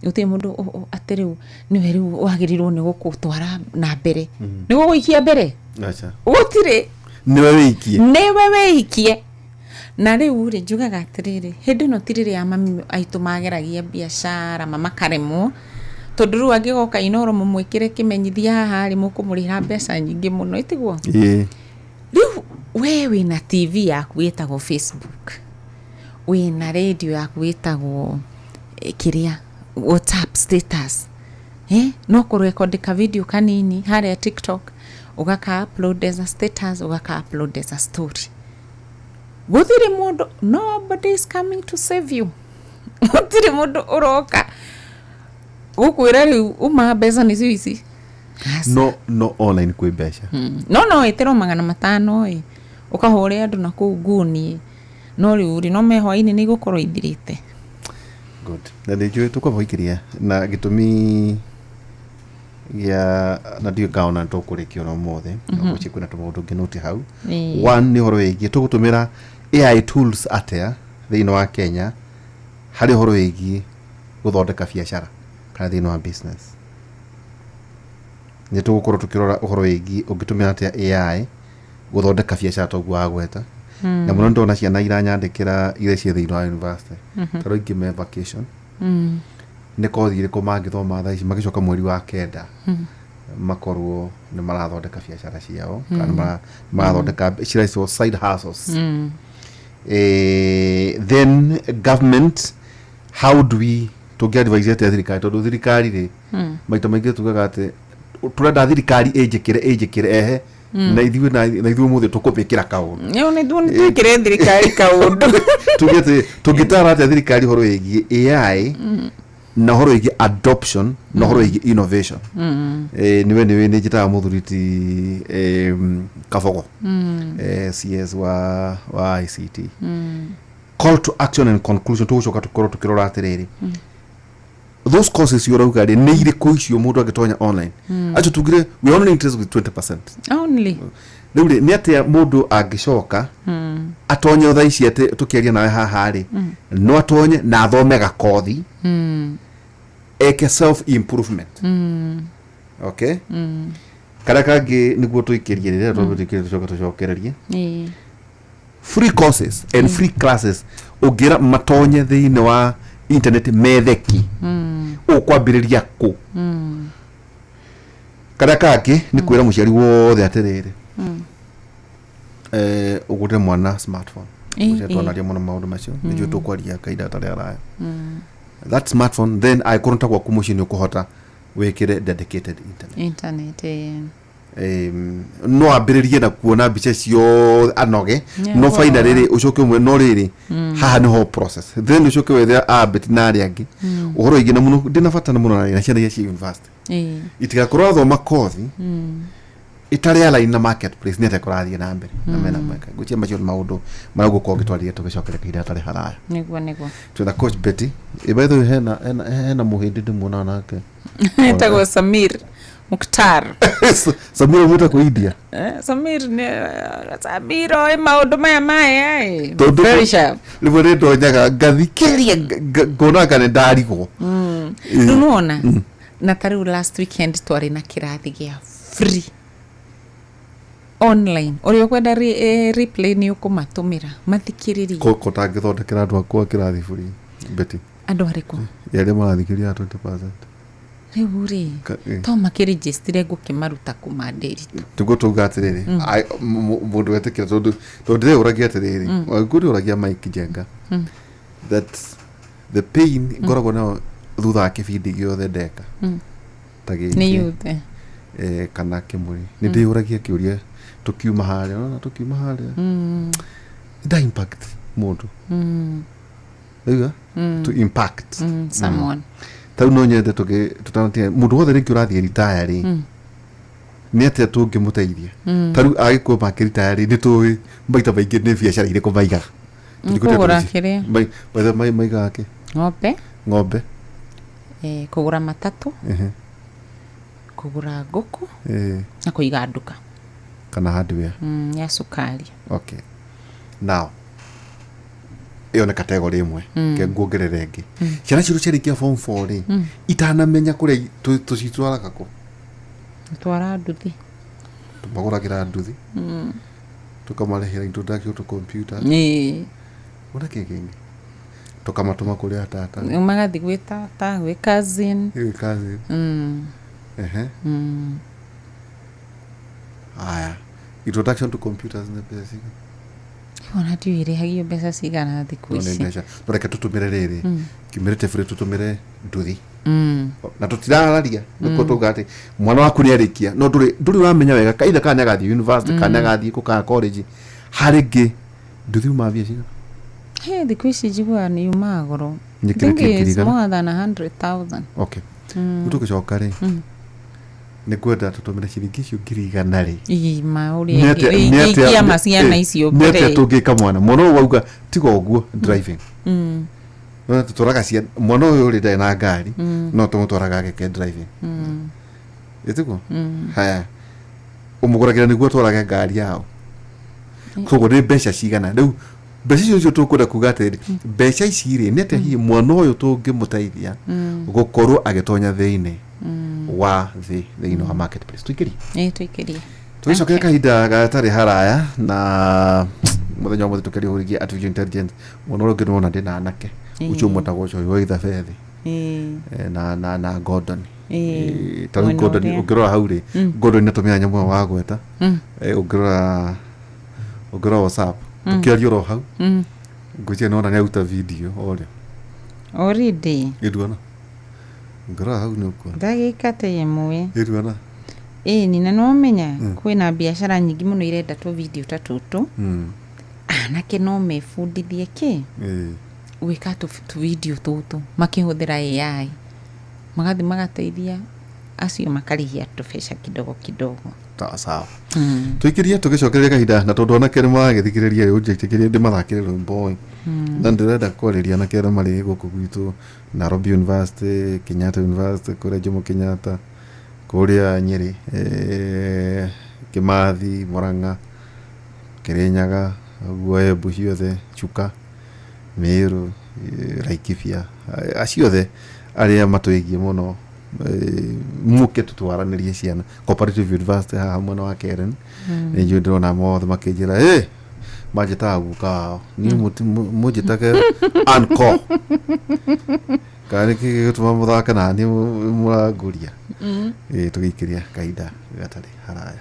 gũtirĩ mũndũ atĩ rĩu nĩwe rĩu wagĩrĩirwo nĩ gũkũtwara na mbere, nĩ gũgũikia mbere. Aca. Gũtirĩ. Nĩwe wĩikie. Nĩwe wĩikie. Na rĩu rĩ, njugaga atĩrĩrĩ, hĩndĩ ĩno ti rĩrĩa mami aitũ mageragia biacara makaremwo, tondũ rĩu angĩgoka Inoro mũmwĩkĩre kĩmenyithia haha rĩ, mũkũmũrĩha mbeca nyingĩ mũno, ĩtiguo? Ĩĩ. Rĩu we wĩna TV yaku ĩtagwo Facebook, wĩna radio yaku ĩtagwo kĩrĩa, WhatsApp status, no kũrekondĩka video kanini harĩa TikTok, ũgaka upload as a status, ũgaka upload as a story. Gũtirĩ mũndũ, nobody is coming to save you. Gũtirĩ mũndũ ũroka gũkwĩra rĩu uma mbeca nĩcio ici. Aca. No online kwĩ mbeca. No ĩtĩrwo 500 ĩ, ũkahũre andũ na kũu nguni, no rĩu rĩ, no me hwaĩ-inĩ nĩ igũkorwo ithirĩte. Good. Na nĩ njũĩ tũkwamba gũikĩria na gĩtũmi gĩa na ndiũĩ kana tũkũrĩkia ona ũmũthĩ, no gwĩciria kwĩna tũmaũndũ ngĩnũti hau. One nĩ ũhoro wĩgiĩ tũgũtũmĩra AI tools atĩa thĩinĩ wa Kenya harĩ ũhoro wĩgiĩ gũthondeka biacara kana thĩinĩ wa business. Nĩ tũgũkorwo tũkĩrora ũhoro wĩgiĩ ũngĩtũmĩra atĩa AI gũthondeka biacara, toguo wagweta. Na mũno nĩndona ciana iranyandĩkĩra iria ciĩ thĩinĩ wa university, tondũ aingĩ me vacation, nĩ kothi irĩkũ mangĩthoma thaa ici, magĩcoka mweri wa 9 makorwo nĩ marathondeka biacara ciao kana nĩ marathondeka ciraicwo side hustles. Then government, how do we, tũngĩ advise atĩa thirikari? Tondũ thirikari rĩ, maita maingĩ tugaga atĩ tũrenda thirikari ĩnjĩkĩre ĩnjĩkĩre ehe, na ithuĩ ũmũthĩ tũkũmĩkĩra kaũndũ. Nĩ nĩ twĩkĩre thirikari kaũndũ. Tuge atĩ tũngĩtara atĩa thirikari ũhoro wĩgiĩ AI na ũhoro wĩgiĩ adoption na ũhoro wĩgiĩ innovation? Nĩwe nĩ njĩtaga mũthuri ti Kabogo, CS wa ICT. Call to action and conclusion. Tũgũcoka tũkorwo tũkĩrora atĩrĩrĩ, those courses ũrauga rĩ, nĩ irĩkũ icio mũndũ angĩtonya online? Acio tugire we only interested with 20%. Only. Rĩu rĩ, nĩ atĩa mũndũ angĩcoka atonye thaa ici, atĩ tũkĩaria nawe haha rĩ, no atonye na athome gakothi, eke self improvement? Okay, karĩa kangĩ nĩguo tũikĩrie rĩrĩa tũikĩrie, tũcoke tũcokererie free courses and free classes ũngĩra matonye thĩinĩ wa internet metheki, ũkwambĩrĩria kũ? Karĩa kangĩ nĩ kwĩra mũciari wothe atĩrĩrĩ, ũgũrĩre mwana smartphone. Mũciari, twanaria mũno maũndũ macio, nĩnjũĩ tũkwaria kahinda gatarĩ haraya. That smartphone then, angĩkorwo ta gwaku mũciĩ nĩ ũkũhota wĩkĩre dedicated internet. Internet. No ambĩrĩrie na kuona mbica ciothe anoge, no finally rĩ, ũcoke ũmwe no rĩrĩ haha nĩho process, then ũcoke wethe ambeti na arĩa angĩ ũhoro wĩgiĩ, na mũno ndĩna bata na mũno na ciana iria ciĩ university, itigakorwo athoma kothi ĩtarĩ align na marketplace, nĩ atĩa kũrathiĩ na mbere na mena mweka. Ngwĩciria macio nĩ maũndũ marĩa ũgũkorwo ũgĩtwarĩria tũgĩcokeria kahinda gatarĩ haraya. Nĩguo. Twĩna Coach Betty. By the way, hena mũhĩndĩ ndĩmuonaga nake. Etagwo Samir Mukhtar. Samira mwĩta kũ India. Samir nĩ Samir oĩ maũndũ maya ma AI. Tondũ Very sharp. Rĩmwe nĩ ndonyaga ngathikĩrĩria, ngona anga nĩ ndarigwo. Rĩu nĩwona na ta rĩu last weekend twarĩ na kĩrathi gĩa free online. Ũrĩa ũkwenda replay nĩ ũkũmatũmĩra mathikĩrĩrie. Ko tangĩthondekera andũ akwa kĩrathi free, Betty? Andũ arĩkũ? Arĩa marathikĩrĩria 20%. Rĩu rĩ, to makĩrĩgistire, ngũkĩmaruta kuma Ndĩritũ. Tiguo tauga atĩrĩrĩ, mũndũ wetĩkĩra, tondũ ndĩreũragia atĩrĩrĩ, ngũrĩũragia Mike Njenga that the pain ngoragwo nayo. Thutha wa kĩbindi gĩothe ndeka ta Nĩ gĩkĩ youth. Kana kĩmũrĩ nĩ ndĩyũragia kĩũria tũkiuma harĩa, ũrona tũkiuma harĩa nda impact mũndũ aigua to impact Someone. Tarĩu no nyende tũtanatigana mũndũ wothe rĩngĩ ũrathiĩ ritaya rĩ, nĩ atĩa tũngĩmũteithia? Tarĩu agĩkorwo makĩritaya rĩ, nĩ tũĩ maita maingĩ nĩ biacara irĩkũ maigaga. Kũgũra kĩrĩa? Maigaga kĩ? Ng'ombe. Ng'ombe. Kũgũra matatũ, kũgũra ngũkũ na kũiga nduka. Kana hardware. Ya cukari. Okay, now ĩyo nĩ category ĩmwe. Ke nguongerere ĩngĩ. Ciana citũ ciarĩkia form 4 rĩ, itanamenya kũrĩa tũcitwaraga kũ? Twara nduthi. Tũmagũragĩra nduthi, tũkamarehera introduction to computer. Ona kĩ kĩngĩ, tũkamatũma kũrĩa tata. Magathiĩ gwĩ tata, gwĩ cousin. Gwĩ cousin. Ehe. Aya, introduction to computers nĩ mbeca cigana? Ona ndiũĩ ĩrĩhagio mbeca cigana thikũ No nĩ ici. mbeca. No reke tũtũmĩre rĩrĩ cumulatively, tũtũmĩre nduthi na tũtirararia nĩkuo tauga atĩ mwana waku nĩ arĩkia no ndũrĩ ũramenya wega kaitha kana nĩ agathiĩ university kana nĩ agathiĩ kũ kana college harĩ ngĩ nduthi uma mbia cigana? He thikũ ici njiguaga nĩ yumaga goro. Nĩ I think kĩrĩ it's ngiri igana? more than 100,000. Okay, rĩu tũgĩcoka rĩ, nĩ ngwenda tũtũmĩre ciringi icio 100,000 rĩ. Ĩ, ma Nĩ ũrĩa atĩa- nĩ atĩa- ingĩama ciana icio nĩ atĩa mbere. tũngĩka mwana ũyũ wauga tiga ũguo driving? No tũtwaraga ciana, mwana ũyũ ũrĩ ndarĩ na ngari, no tũmũtwaraga ageke driving, ĩtiguo? Haya, ũmũgũragĩra nĩguo atwarage ngari yao, koguo nĩ mbeca cigana? Rĩu mbeca icio nĩcio tũkwenda kuga atĩrĩrĩ, mbeca ici rĩ, nĩ atĩa hihi mwana ũyũ tũngĩmũteithia gũkorwo agĩtonya thĩinĩ wa thĩ, thĩinĩ wa marketplace? Tũikĩrie. Ĩ, tũikĩrie. Tũgĩcokera kahinda gatarĩ haraya na mũthenya wa mũthĩ tũkĩaria ũhoro wĩgiĩ artificial intelligence. Mwana ũrĩa ũngĩ nĩwona ndĩna anake ũcio ũmwe etagwo Coy wa Ithabethi na Gordon. Ta rĩu Mwena Gordon, ũrĩa. ũngĩrora hau rĩ, Gordon nĩatũmĩra nyamũ ĩyo wagweta. Ũngĩrora WhatsApp tũkĩaria oro hau, ngwĩciria nĩwona nĩaruta video orĩa. Already. Ĩnduona ũngĩrora hau nĩ ũkuona. Ndagĩka ta ĩmwe. Ĩnduona. Ĩni, na nĩwamenya kwĩna biacara nyingĩ mũno irenda tũ video ta tũtũ. Anake no mebundithie kĩ gwĩka tũ video tũtũ makĩhũthĩra AI, magathiĩ magateithia acio makarĩhia tũbeca kidogo kidogo. Sawa sawa, tũikĩrie tũgĩcokereria kahinda, na tondũ anake nĩ maragĩthikĩrĩria rĩ, ũnjĩtĩkĩrie ndĩmathakĩre rwĩmbo ĩ, na ndĩrenda kwarĩria anake arĩa marĩ gũkũ gwitũ Nairobi University, Kenyatta University, kũrĩa Jomo Kenyatta, kũrĩa Nyĩrĩ, Kĩmathi, Murang'a, Kĩrĩnyaga, ũguo Embu ciothe, Chuka, Meru, Laikipia, acio othe arĩa matwĩgiĩ mũno, mũke tũtwaranĩrie ciana Cooperative University haha mwena wa Karen. Nĩ njũĩ ndĩrona mothe makĩnjĩra ĩ manjĩtaga guka wao, niĩ mũnjĩtage uncle kana nĩ kĩ gĩgũtũma mũthake na niĩ mũrangũria. Tũgĩikĩria kahinda gatarĩ haraya.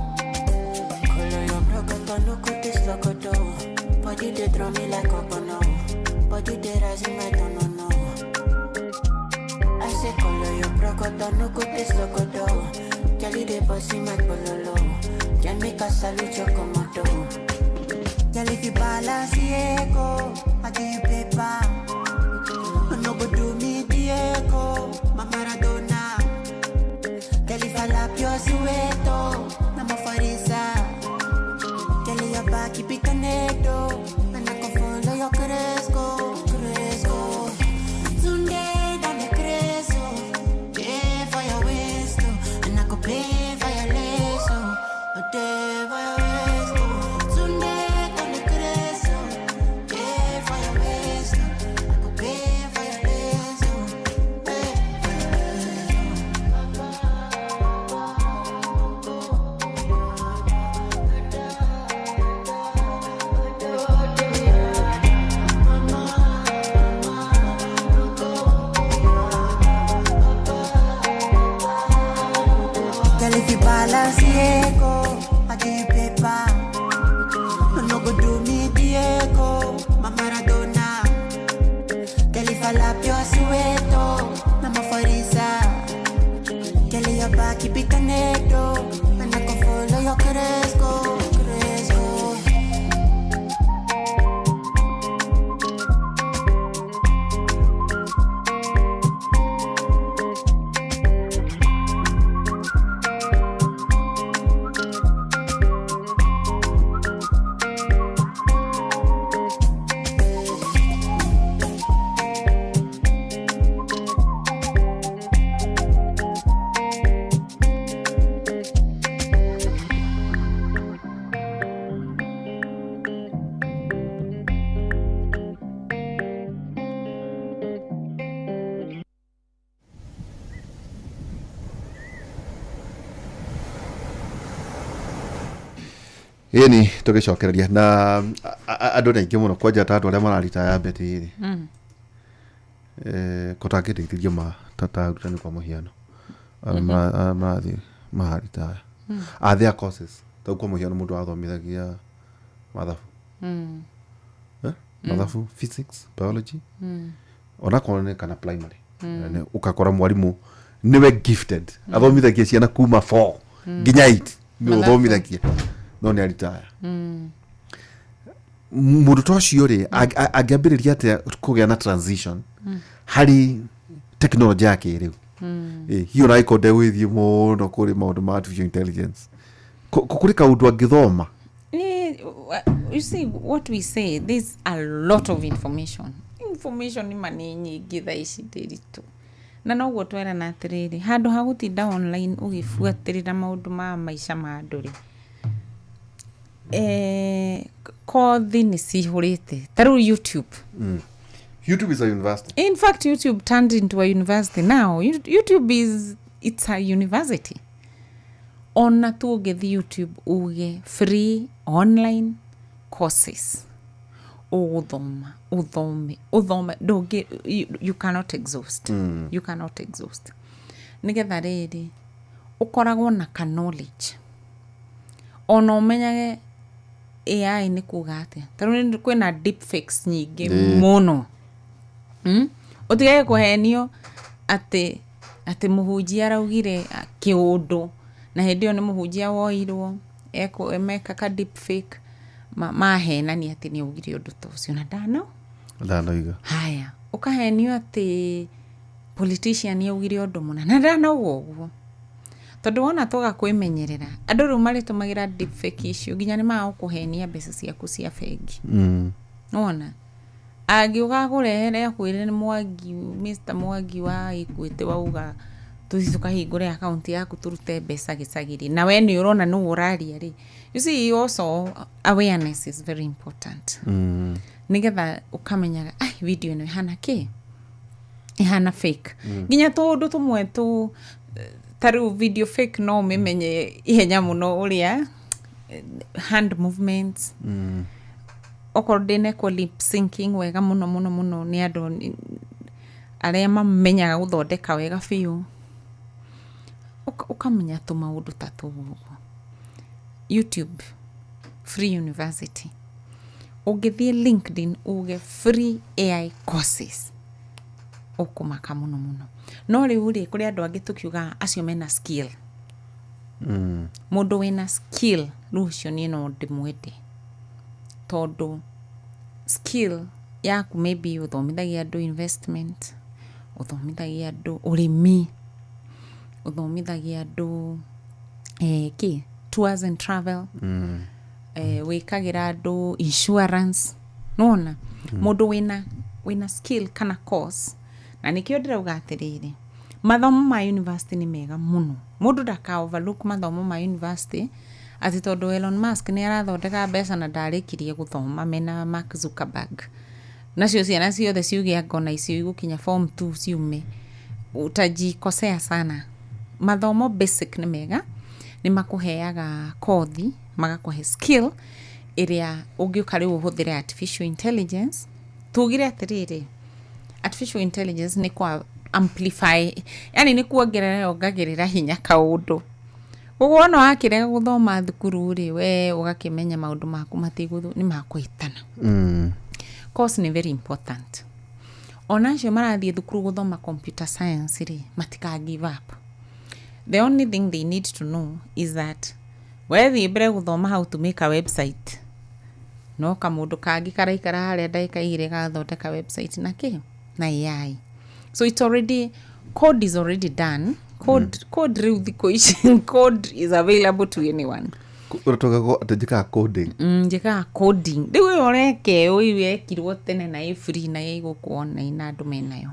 Color your brocoto, no cut this locoto. Body they draw me like a bono. Body they rise in my tono, no. I say color your brocoto, no cut this locoto. Jelly they bossy my bololo. Can make a salute your komodo. Girl, if you balance Diego, I give you paper. No go do me Diego, my Maradona. Girl, if I lap your sueto, I'm a farisa. Girl, your back keep it connected, and I can follow your Cresco, Cresco. Tunde dame Cresco, pay for your waist, oh, and I could pay for your lace, oh, pay for your waist, oh. Tunde dame Cresco, pay for your waist, oh, I could pay for your lace, oh, pay for your waist, oh. Girl, if you balance Diego, I give you paper. No, no go do me Diego, my Maradona. Girl, if I lap your sueto, mama Farisa. Girl, your back keep it tornado, and I can follow your Cresco, Cresco. Ĩni tũgĩcokereria na andũ nĩ aingĩ mũno kwanja ta andũ arĩa mararitaya mbeti rĩ, ko tangĩteithĩria ma ta arutani kwa mũhiano arĩa marathiĩ maritaya are there courses tau kwa mũhiano mũndũ athomithagia mathabu. Eh? Mathabu, physics, biology, onakorwo nĩ kana primary. Ũgakora mwarimũ nĩwe gifted, athomithagia ciana kuma 4 nginya 8 nĩ Mathabu. ũthomithagia no nĩ aritaya. Mũndũ ta ũcio rĩ, angĩambĩrĩria atĩa kũgĩa na transition harĩ tekinoronjĩ ya kĩrĩu? Hihi ona angĩkorwo ndegũgĩthiĩ mũno kũrĩ maũndũ ma artificial intelligence, kũrĩ kaũndũ angĩthoma? You see what we say, there's a lot of information. Information nĩ ma nĩ nyingĩ thaa ici ndĩritũ, na noguo twerana atĩrĩrĩ, handũ ha gũtinda online ũgĩbuatĩrĩra maũndũ ma maica ma andũ rĩ, kothi nĩ cihũrĩte ta rĩu YouTube. YouTube is a university. In fact, YouTube turned into a university now. YouTube is, it's a university. Ona tu ũngĩthiĩ YouTube uge free online courses, ũgũthoma ũthome ũthome, ndũngĩ, you cannot exhaust. You cannot exhaust. Nĩgetha rĩrĩ ũkoragwo na ka knowledge, ona ũmenyage AI nĩ kuga atĩa, tondũ kwĩna deep fakes nyingĩ mũno. Ũtigage kũhenio atĩ mũhunjia araugire kĩũndũ na hĩndĩ ĩyo nĩ mũhunjia woirwo meka ka deep fake, mahenania atĩ nĩ augire ũndũ ta ũcio na ndano Ndanoiga. Haya, ũkahenio atĩ politician nĩ augire ũndũ mũna na ndanauga ũguo, tondũ wona twaga kwĩmenyerera, andũ rĩu marĩtũmagĩra deep fake icio nginya nĩ magũkũhenia mbeca ciaku cia bengi. Nĩwona angĩũka kũrehere akwĩre nĩ Mwangi, Mr Mwangi wa Equity wauga tũthiĩ tũkahingũre akaunti yaku tũrute mbeca gĩcagi-rĩ, na we nĩ ũrona nĩwe ũraria rĩ. You see, also awareness is very important, nĩgetha ũkamenyaga ai video ĩno ĩhana kĩ, ĩhana fake. Nginya tũũndũ tũmwe tũ ta rĩu video fake no ũmĩmenye ihenya mũno, ũrĩa hand movements, okorwo ndĩnekwo lip syncing wega mũno mũno mũno nĩ andũ arĩa mamenyaga gũthondeka wega biũ. Ũkamenya tũmaũndũ ta tũu ũguo. YouTube free university. Ũngĩthiĩ LinkedIn uge free AI courses, ũkũmaka mũno mũno. No rĩu rĩ, kũrĩ andũ angĩ tũkiuga acio mena skill. Mũndũ wĩna skill rĩu ũcio niĩ no ndĩmwende, tondũ skill yaku maybe ũthomithagia andũ investment, ũthomithagia andũ ũrĩmi, ũthomithagia andũ kĩ tours and travel, wĩkagĩra andũ insurance. Nona mũndũ wĩna skill kana course, na nĩkĩo ndĩrauga atĩrĩrĩ, mathomo ma university nĩ mega mũno. Mũndũ ndaka overlook mathomo ma university atĩ tondũ Elon Musk nĩ arathondeka mbeca na ndarĩkirie gũthoma mena Mark Zuckerberg, nacio ciana ciothe ciuge anga ona icio igũkinya form 2 ciume, utajikosea sana. Mathomo basic nĩ mega, nĩ makũheaga kothi, magakũhe skill ĩrĩa ũngĩũka rĩu ũhũthĩre artificial intelligence. Tugire atĩrĩrĩ, artificial intelligence nĩ kwa amplify, yani nĩ kuongerera yongagĩrĩra hinya kaũndũ. Koguo wona wakĩrega gũthoma thukuru rĩ, we ũgakĩmenya maũndũ maku matigũthũ nĩ makũhĩtana. Course nĩ very important. Ona acio marathiĩ thukuru gũthoma computer science rĩ, matika give up. The only thing they need to know is that wethiĩ mbere gũthoma how to make a website, no kamũndũ kangĩ karaikara harĩa ndagĩka 2 gathondeka website na kĩ na AI. So it's already, code is already done. Code, code rĩu thikũ ici code is available to anyone. Ũratoka atĩ njĩkaga coding? Njĩkaga coding rĩu. Ĩyo ũreka ĩyo yekirwo tene na ĩ free na ĩ gũkũ online na andũ menayo.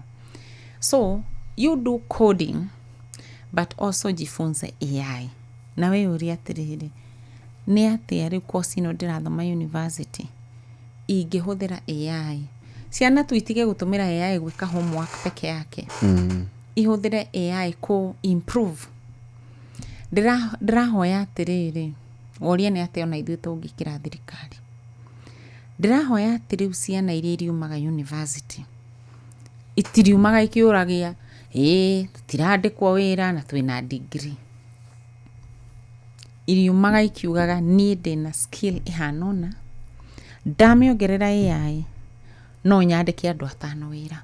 So you do coding but also jifunze AI. Na we ũria atĩrĩrĩ, nĩ atĩa rĩu course ĩno ndĩrathoma university ingĩhũthĩra AI? Ciana tu itige gũtũmĩra AI gwĩka homework peke yake. Ihũthĩre AI kũ improve. Ndĩrahoya atĩrĩrĩ, woria nĩ atĩa ona ithuĩ tũngĩkĩra thirikari. Ndĩrahoya atĩ rĩu ciana iria iriumaga university itiriumaga ikĩũragia, ĩĩ tũtirandĩkwo wĩra na twĩna degree. Iriumaga ikiugaga, niĩ ndĩna skill ĩhana ũna, ndamĩongerera AI no nyandĩke andũ 5 wĩra.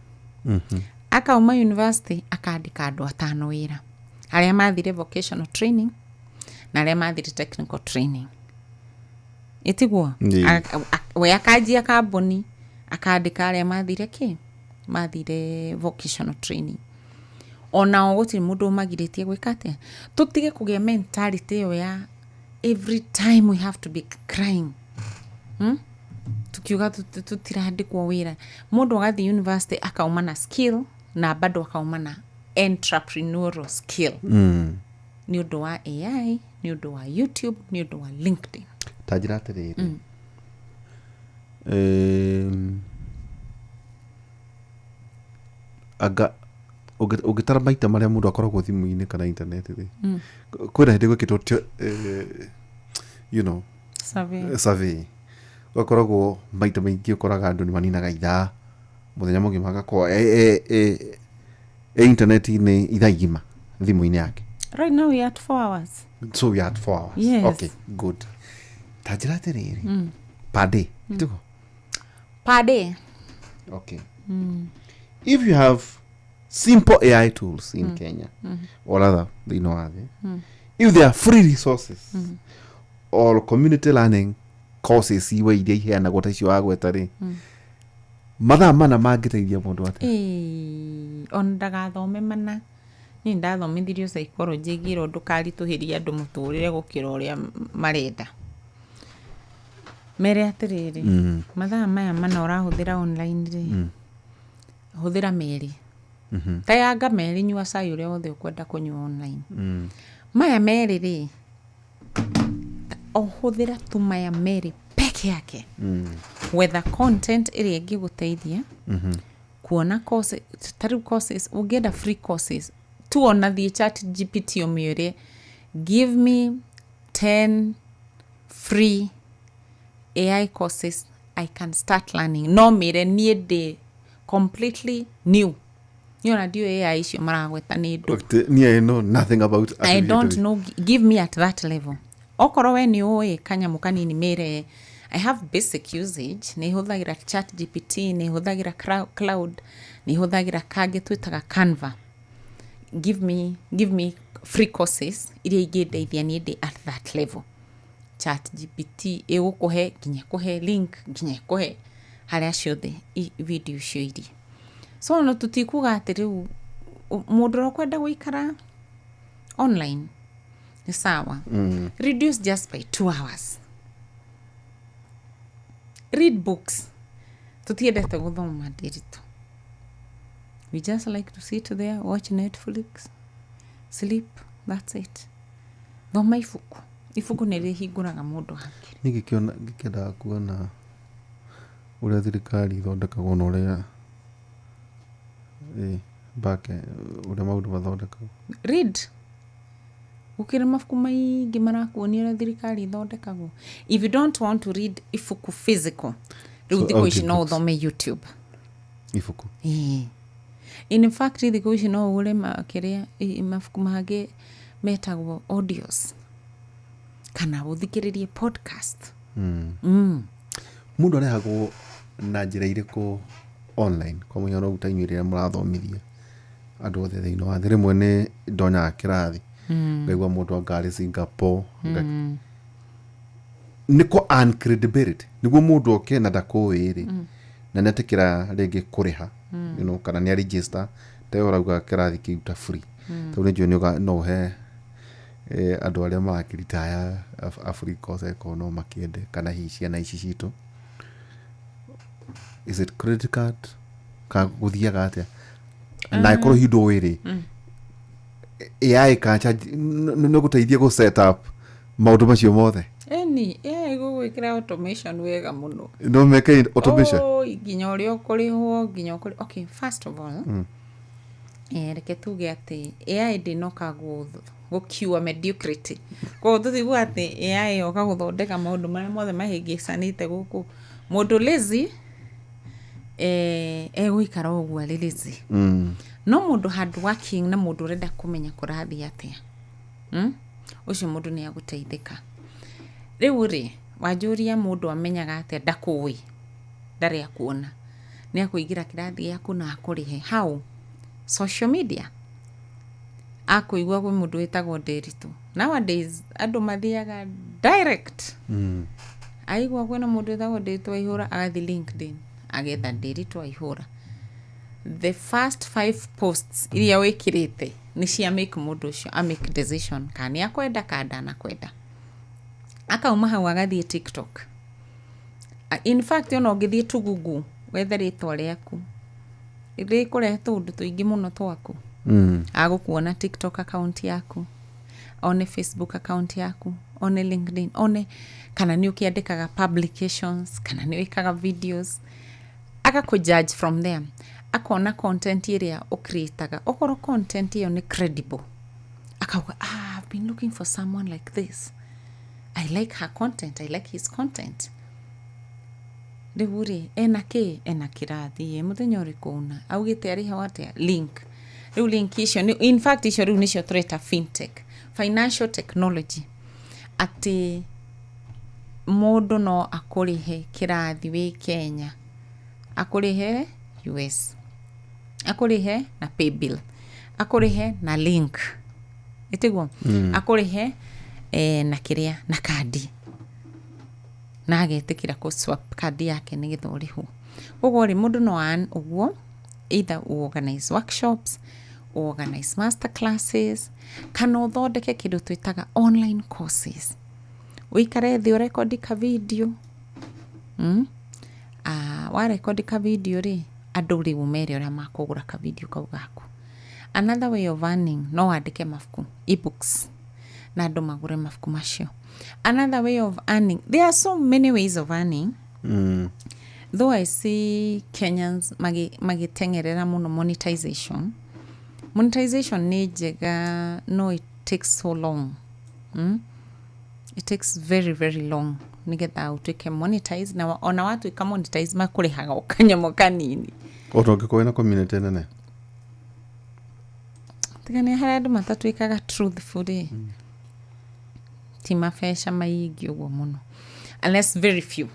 Akauma university akandĩka andũ 5 wĩra, arĩa mathire vocational training na arĩa mathire technical training, ĩtiguo? Ĩĩ. We akanjia kambuni akandĩka arĩa mathire kĩ mathire vocational training. Onao gũtirĩ mũndũ ũmagirĩtie gwĩka atĩa. Tũtige kũgĩa mentality ĩyo ya every time we have to be crying, Tukiuga tũtirandĩkwo wĩra. Mũndũ agathiĩ university akauma na skill na bado akauma na entrepreneurial skill nĩ ũndũ wa AI, nĩ ũndũ wa YouTube, nĩ ũndũ wa LinkedIn. Ta njĩra atĩrĩrĩ, anga ũngĩtara maita marĩa mũndũ akoragwo thimũ-inĩ kana internet rĩ, kwĩna hĩndĩ gwĩkĩtwo Survey. Survey, ũgakoragwo maita maingĩ ũkoraga andũ nĩ maninaga ithaa mũthenya mũgima, agakorwo e internet-inĩ ithaa igima thimũ-inĩ yake. Right now we are at 4 hours. So we are at 4 hours? Yes. Okay, good. Ta njĩra atĩrĩrĩ, per day, tiguo? Per day. Okay. If you have simple AI tools in Kenya, or rather, are they? If there are free resources or community learning courses iwe iria iheanagwo ta icio wagweta rĩ, mathaa 4 mangĩteithia mũndũ atĩa? Ĩĩ, ona ndagathome mana. Niĩ ndathomithirio psychology, ngĩrwo ndũkaritũhĩrie andũ mũtũrĩre gũkĩra ũrĩa marenda. Mere atĩrĩrĩ, mathaa maya 4 ũrahũthĩra online rĩ, hũthĩra 2. Tayanga 2, nyua cai ũrĩa wothe ũkwenda kũnyua online. Maya 2 rĩ, ũhũthĩra tu maya 2 peke yake. Wetha content ĩrĩa ĩngĩgũteithia kuona course, ta rĩu courses ũngĩenda, free courses tu. Ona thiĩ Chat GPT ũmĩũrie, "Give me 10 free AI courses I can start learning." No mĩre, niĩ ndĩ completely new, niĩ ona ndiũĩ AI icio maragweta nĩ ndũ. Niĩ I know nothing about I don't artificial know, give me at that level. Okorwo we nĩ ũĩ kanyamũ kanini, mĩre, "I have basic usage, nĩ hũthagĩra Chat GPT, nĩ hũthagĩra Cloud, nĩ hũthagĩra kangĩ twĩtaga Canva. Give me free courses iria ingĩndeithia niĩ ndĩ at that level." Chat GPT ĩgũkũhe nginya kũhe link, nginya ĩkũhe harĩa ciothe video icio iria. So no tũtikuga atĩ rĩu mũndũ ũrĩa ũkwenda gũikara online nĩ sawa. Reduce just by 2 hours. Read books. Tũtiendete gũthoma, ndĩritũ. We just like to sit there, watch Netflix, sleep, that's it. Thoma ibuku. Ibuku nĩ rĩhingũraga mũndũ hakiri. Niĩ ngĩkĩona ngĩkĩendaga kuona ũrĩa thirikari ithondekagwo na ũrĩa bake ũrĩa maũndũ mathondekagwo. Read. Gũkĩrĩ mabuku maingĩ marakuonia ũrĩa thirikari ithondekagwo. If you don't want to read ibuku physical, rĩu So, thikũ ici no audiobooks. ũthome YouTube. Ibuku. Ĩĩ. In fact, thikũ ici no ũgũre kĩrĩa mabuku mangĩ metagwo audios. Kana ũthikĩrĩrie podcast. Mũndũ arehagwo na njĩra irĩkũ online? Kwa mũhiano, ta inyuĩ rĩrĩa mũrathomithia andũ othe thĩinĩ wa thĩ, rĩmwe nĩ ndonyaga kĩrathi ngaigua mũndũ anga arĩ Singapore. Nĩ kũ earn credibility nĩguo mũndũ oke na ndakũĩ rĩ, na nĩ etĩkĩra rĩngĩ kũrĩha, kana nĩ register ta ĩyo ũrauga kĩrathi kĩu ta free, tondũ nĩ njũĩ no ũhe andũ arĩa marakĩritaya a free course eko no makĩende, kana hihi ciana ici citũ. Is it credit card ka gũthiaga atĩa? Na ĩkorwo hihi ndũĩ rĩ, AI ka charge nĩ gũteithia gũ set up maũndũ macio mothe? Eni AI gũgwĩkĩra automation wega mũno. No meke automation? Oh, nginya ũrĩa ũkũrĩhwo, nginya ũkũrĩ. Okay, first of all, reke tuge atĩ AI ndĩnoka gũ cure mediocrity. Koguo tũtiguo atĩ AI yoka gũthondeka maũndũ marĩa mothe mahĩngĩcanĩte gũkũ. Mũndũ lazy egũikara o ũguo arĩ lazy. No mũndũ hard working na mũndũ ũrenda kũmenya kũrathiĩ atĩa, Ũcio mũndũ nĩ agũteithĩka. Rĩu rĩ, wanjũria mũndũ amenyaga atĩa ndakũĩ, ndarĩ akuona? Nĩ akũingĩra kĩrathi gĩaku na akũrĩhe. How? Social media. Akũigua kwĩ mũndũ wĩtagwo Ndĩritũ. Nowadays andũ mathiaga direct. Aigua kwĩna mũndũ wĩtagwo Ndĩritũ Waihũra, agathiĩ LinkedIn, agetha Ndĩritũ Waihũra. The first five posts iria wĩkĩrĩte nĩ cia make mũndũ ũcio a make decision kana nĩ akwenda kana ndanakwenda. Akauma hau agathiĩ TikTok. In fact, ona ũngĩthiĩ tu Google wethe rĩtwa rĩaku, rĩkũrehe tũũndũ tũingĩ mũno twaku. Agũkuona TikTok account yaku, one Facebook account yaku, one LinkedIn, one kana nĩ ũkĩandĩkaga publications, kana nĩ wĩkaga videos. Agakũ judge from there, akona content ĩrĩa ũcreataga. Okorwo content ĩyo nĩ credible, akauga, "Ah, I've been looking for someone like this. I like her content, I like his content." Rĩu rĩ, ena kĩ, ena kĩrathi ĩ mũthenya ũrĩkũ ũna, augĩte arĩhwo atĩa, link. Rĩu link icio in fact icio rĩu nĩcio tũreta fintech, financial technology, atĩ mũndũ no akũrĩhe kĩrathi wĩ Kenya, akũrĩhe US, akũrĩhe na paybill, akũrĩhe na link, ĩtiguo? Akũrĩhe na kĩrĩa, na kandi, na agetĩkĩra kũ swap kandi yake nĩgetha ũrĩhwo. Koguo rĩ, mũndũ no earn ũguo, either organize workshops, organize master classes, kana ũthondeke kĩndũ twĩtaga online courses. Ũikare thĩ ũrekondi ka video. Warekondi ka video rĩ, andũ rĩu ũmere ũrĩa makũgũra ka video kau gaku. Another way of earning, no wandĩke mabuku, ebooks, na andũ magũre mabuku macio. Another way of earning, there are so many ways of earning. Though I see Kenyans magĩteng'erera mũno monetization. Monetization nĩ njega, no it takes so long. It takes very very long nĩgetha ũtuĩke monetize, na ona watuĩka monetize makũrĩhaga o kanyamũ kanini. O to ũngĩkorwo wĩna community nene. Tiga nĩ harĩa andũ matatuĩkaga truthful rĩ, ti mabeca maingĩ ũguo mũno, unless very few,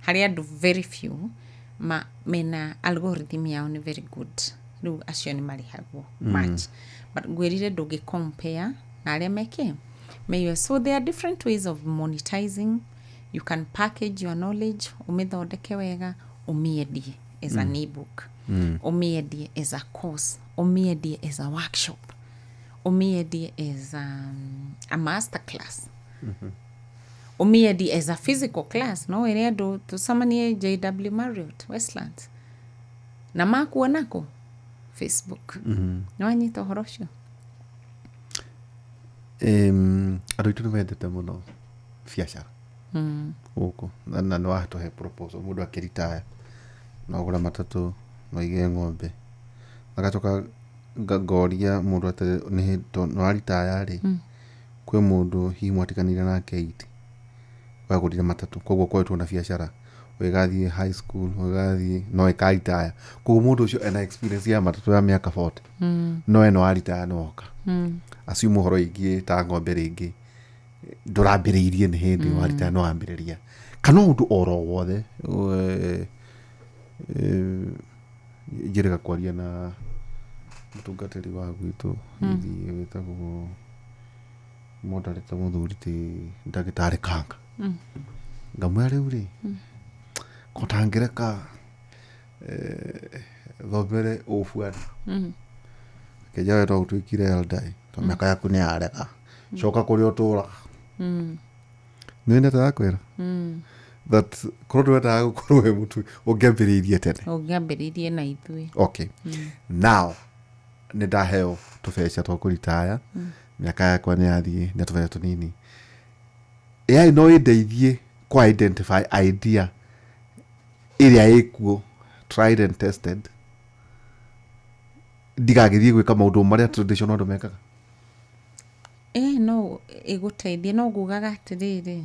harĩ andũ very few ma mena algorithm yao nĩ very good. Rĩu acio nĩ marĩhagwo much, but ngwĩrire ndũngĩ compare na arĩa meke me US. So there are different ways of monetizing. You can package your knowledge, ũmĩthondeke wega, ũmĩendie as an ebook, ũmĩendie as a course, ũmĩendie as a workshop, ũmĩendie as a master class, ũmĩendie as a physical class. No wĩre andũ tũcemanie JW Marriott Westlands, na makuona kũ? Facebook. Nĩ wanyita ũhoro ũcio? Andũ aitũ nĩ mendete mũno biacara gũkũ, na nĩ watũhe proposal. Mũndũ akĩritaya no agũre matatũ, no aige ng'ombe. Agacoka ngoria mũndũ atĩ nĩ nĩ waritaya rĩ, kwĩ mũndũ hihi mwatiganire nake iti wagũrire matatũ, koguo koretwo na biacara ũgĩgathiĩ high school, ũgĩgathiĩ no ĩkaritaya, koguo mũndũ ũcio ena experience ya matatũ ya mĩaka 40, no eno waritaya nĩ woka assume ũhoro wĩgiĩ ta ng'ombe rĩngĩ. Ndũrambĩrĩirie nĩ hĩndĩ waritaya no wambĩrĩria kana ũndũ oro wothe. Njĩrĩga kwaria na mũtungatĩri wa gwitũ ithiĩ wĩtagwo moderator mũthuri ti ndagĩtarĩ Kanga, ngamwĩra rĩu rĩ kotangĩreka thomere ũbuani kĩnja we no ũtuĩkire elder to mĩaka yaku nĩ yarega, coka kũrĩa ũtũraga. Nĩ nĩ ndĩrakwĩra that korwo ndwendaga gũkorwo wĩ mũtu ũngĩambĩrĩirie tene. Ũngĩambĩrĩirie na ithuĩ. Okay, now nĩ ndaheo tũbeca twa kũritaya, mĩaka yakwa nĩ yathiĩ na tũbeca tũnini. AI no ĩndeithie kũ identify idea ĩrĩa ĩkuo, tried and tested, ndigagĩthiĩ gwĩka maũndũ marĩa traditional andũ mekaga? Ĩ, no ĩgũteithie, no ngugaga atĩrĩrĩ,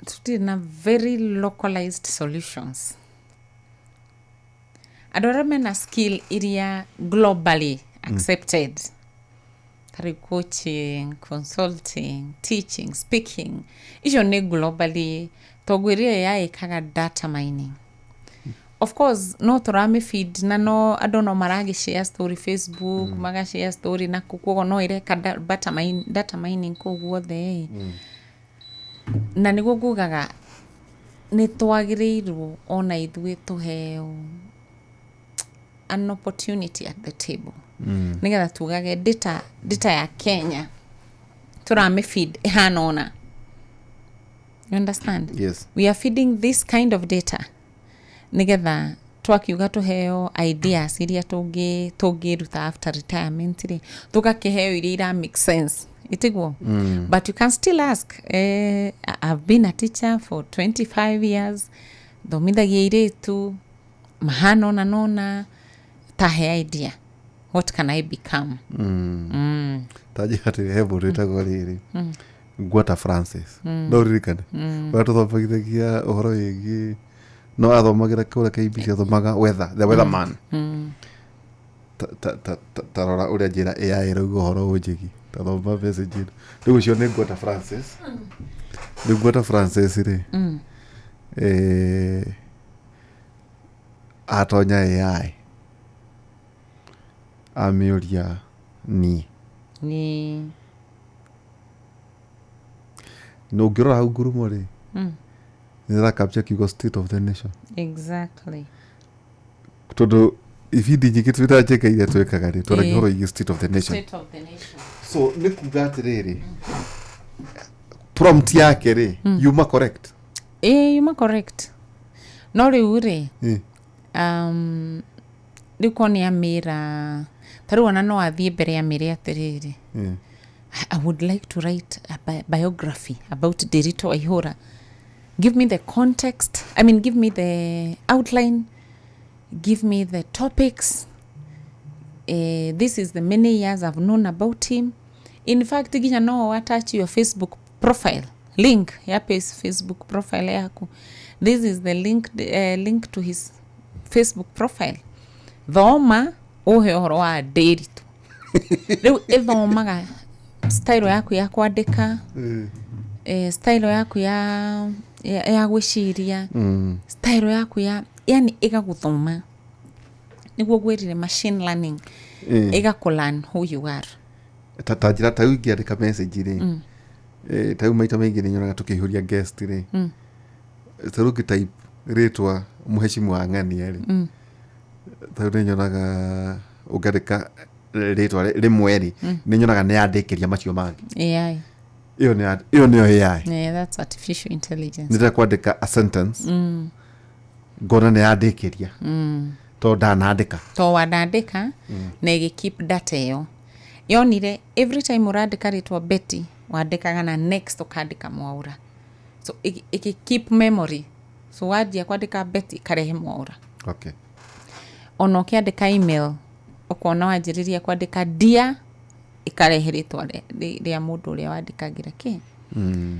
tũtirĩ na very localized solutions. Andũ arĩa mena skill iria globally accepted, tarĩu coaching, consulting, teaching, speaking, icio nĩ globally, tongwĩrire yaĩkaga data mining. Of course no tũramĩfeed na no andũ no maragĩ share story Facebook, maga share story na kũ, koguo no ĩreka data mining kũu guothe ĩ. Na nĩguo ngugaga nĩ twagĩrĩirwo ona ithuĩ tũheo an opportunity at the table, nĩgetha tugage data ya Kenya tũramĩfeed ĩhana ũna. You understand? Yes. We are feeding this kind of data nĩgetha twakiuga tũheo ideas iria tũngĩruta after retirement rĩ, tũgakĩheo iria ira make sense, itiguo? But you can still ask, "I've been a teacher for 25 years, thomithagia airĩtu mahana ũna nona, tahe idea, what can I become?" Tanjĩra atĩrĩ, he mũndũ wĩtagwo rĩrĩ Ngwata Francis, no ũririkane ũrĩa tũthomagithagia ũhoro wĩgiĩ, no athomagĩra kũrĩa KBC, athomaga weather, the weather man. Ta rora ũrĩa njĩra AI ĩrauga ũhoro ũnjĩgi. Ta thoma message ĩno rĩu. Ũcio nĩ Ngwata Francis. Rĩu Ngwata Francis rĩ, atonya AI amĩũria niĩ Ni na ũngĩrora hau ngurumo rĩ, nĩ capture kiugo "state of the nation". Tondũ ibindi nyingĩ twĩta njĩka iria twĩkaga rĩ, twaragia ũhoro wĩgiĩ state of the nation. State of the nation. So nĩ kuga atĩrĩrĩ, prompt yake rĩ yuma correct? Ĩ, yuma correct, no rĩu rĩ, rĩu ko nĩ amĩra, ta rĩu ona no athiĩ mbere amĩre atĩrĩrĩ, "I would like to write a biography about Derito Waihura. Give me the context. I mean, give me the outline. Give me the topics. This is the many years I've known about him." In fact, ginya no attach your Facebook profile link ya Facebook profile yaku. "This is the link to his Facebook profile. Thoma uhe ũhoro wa Nderitu." Rĩu ĩthomaga style yaku ya kwandĩka, style yaku ya gwĩciria, style yaku ya, yani ĩgagũthoma. Nĩguo ngwĩrire machine learning, ĩgakũ who you are. Ta njĩra ta rĩu ingĩandĩka message rĩ, ta rĩu maita maingĩ nĩ nyonaga tũkĩihũria guest rĩ, ta rĩu ngĩtype rĩtwa mũhecimu wa ng'ania rĩ, ta rĩu nĩ nyonaga ũngĩandĩka rĩtwa rĩmwe rĩ, nĩ nyonaga nĩ yandĩkĩria macio mangĩ. AI. Ĩyo nĩyo AI. Yeah, that's artificial intelligence. Nĩ ndĩrenda kwandĩka a sentence, ngona nĩ yandĩkĩria tondũ ndanandĩka. To wandandĩka na ĩgĩ keep data ĩyo yonire every time ũrandĩka rĩtwa Betty, wandĩkaga na next ũkandĩka Mwaura, so ĩgĩ keep memory, so wanjia kwandĩka Betty ĩkarehe Mwaura. Ona ũkĩandĩka email, ũkona wanjĩrĩria kwandĩka "dear", ĩkarehe rĩtwa rĩa mũndũ ũrĩa wandĩkagĩra kĩ,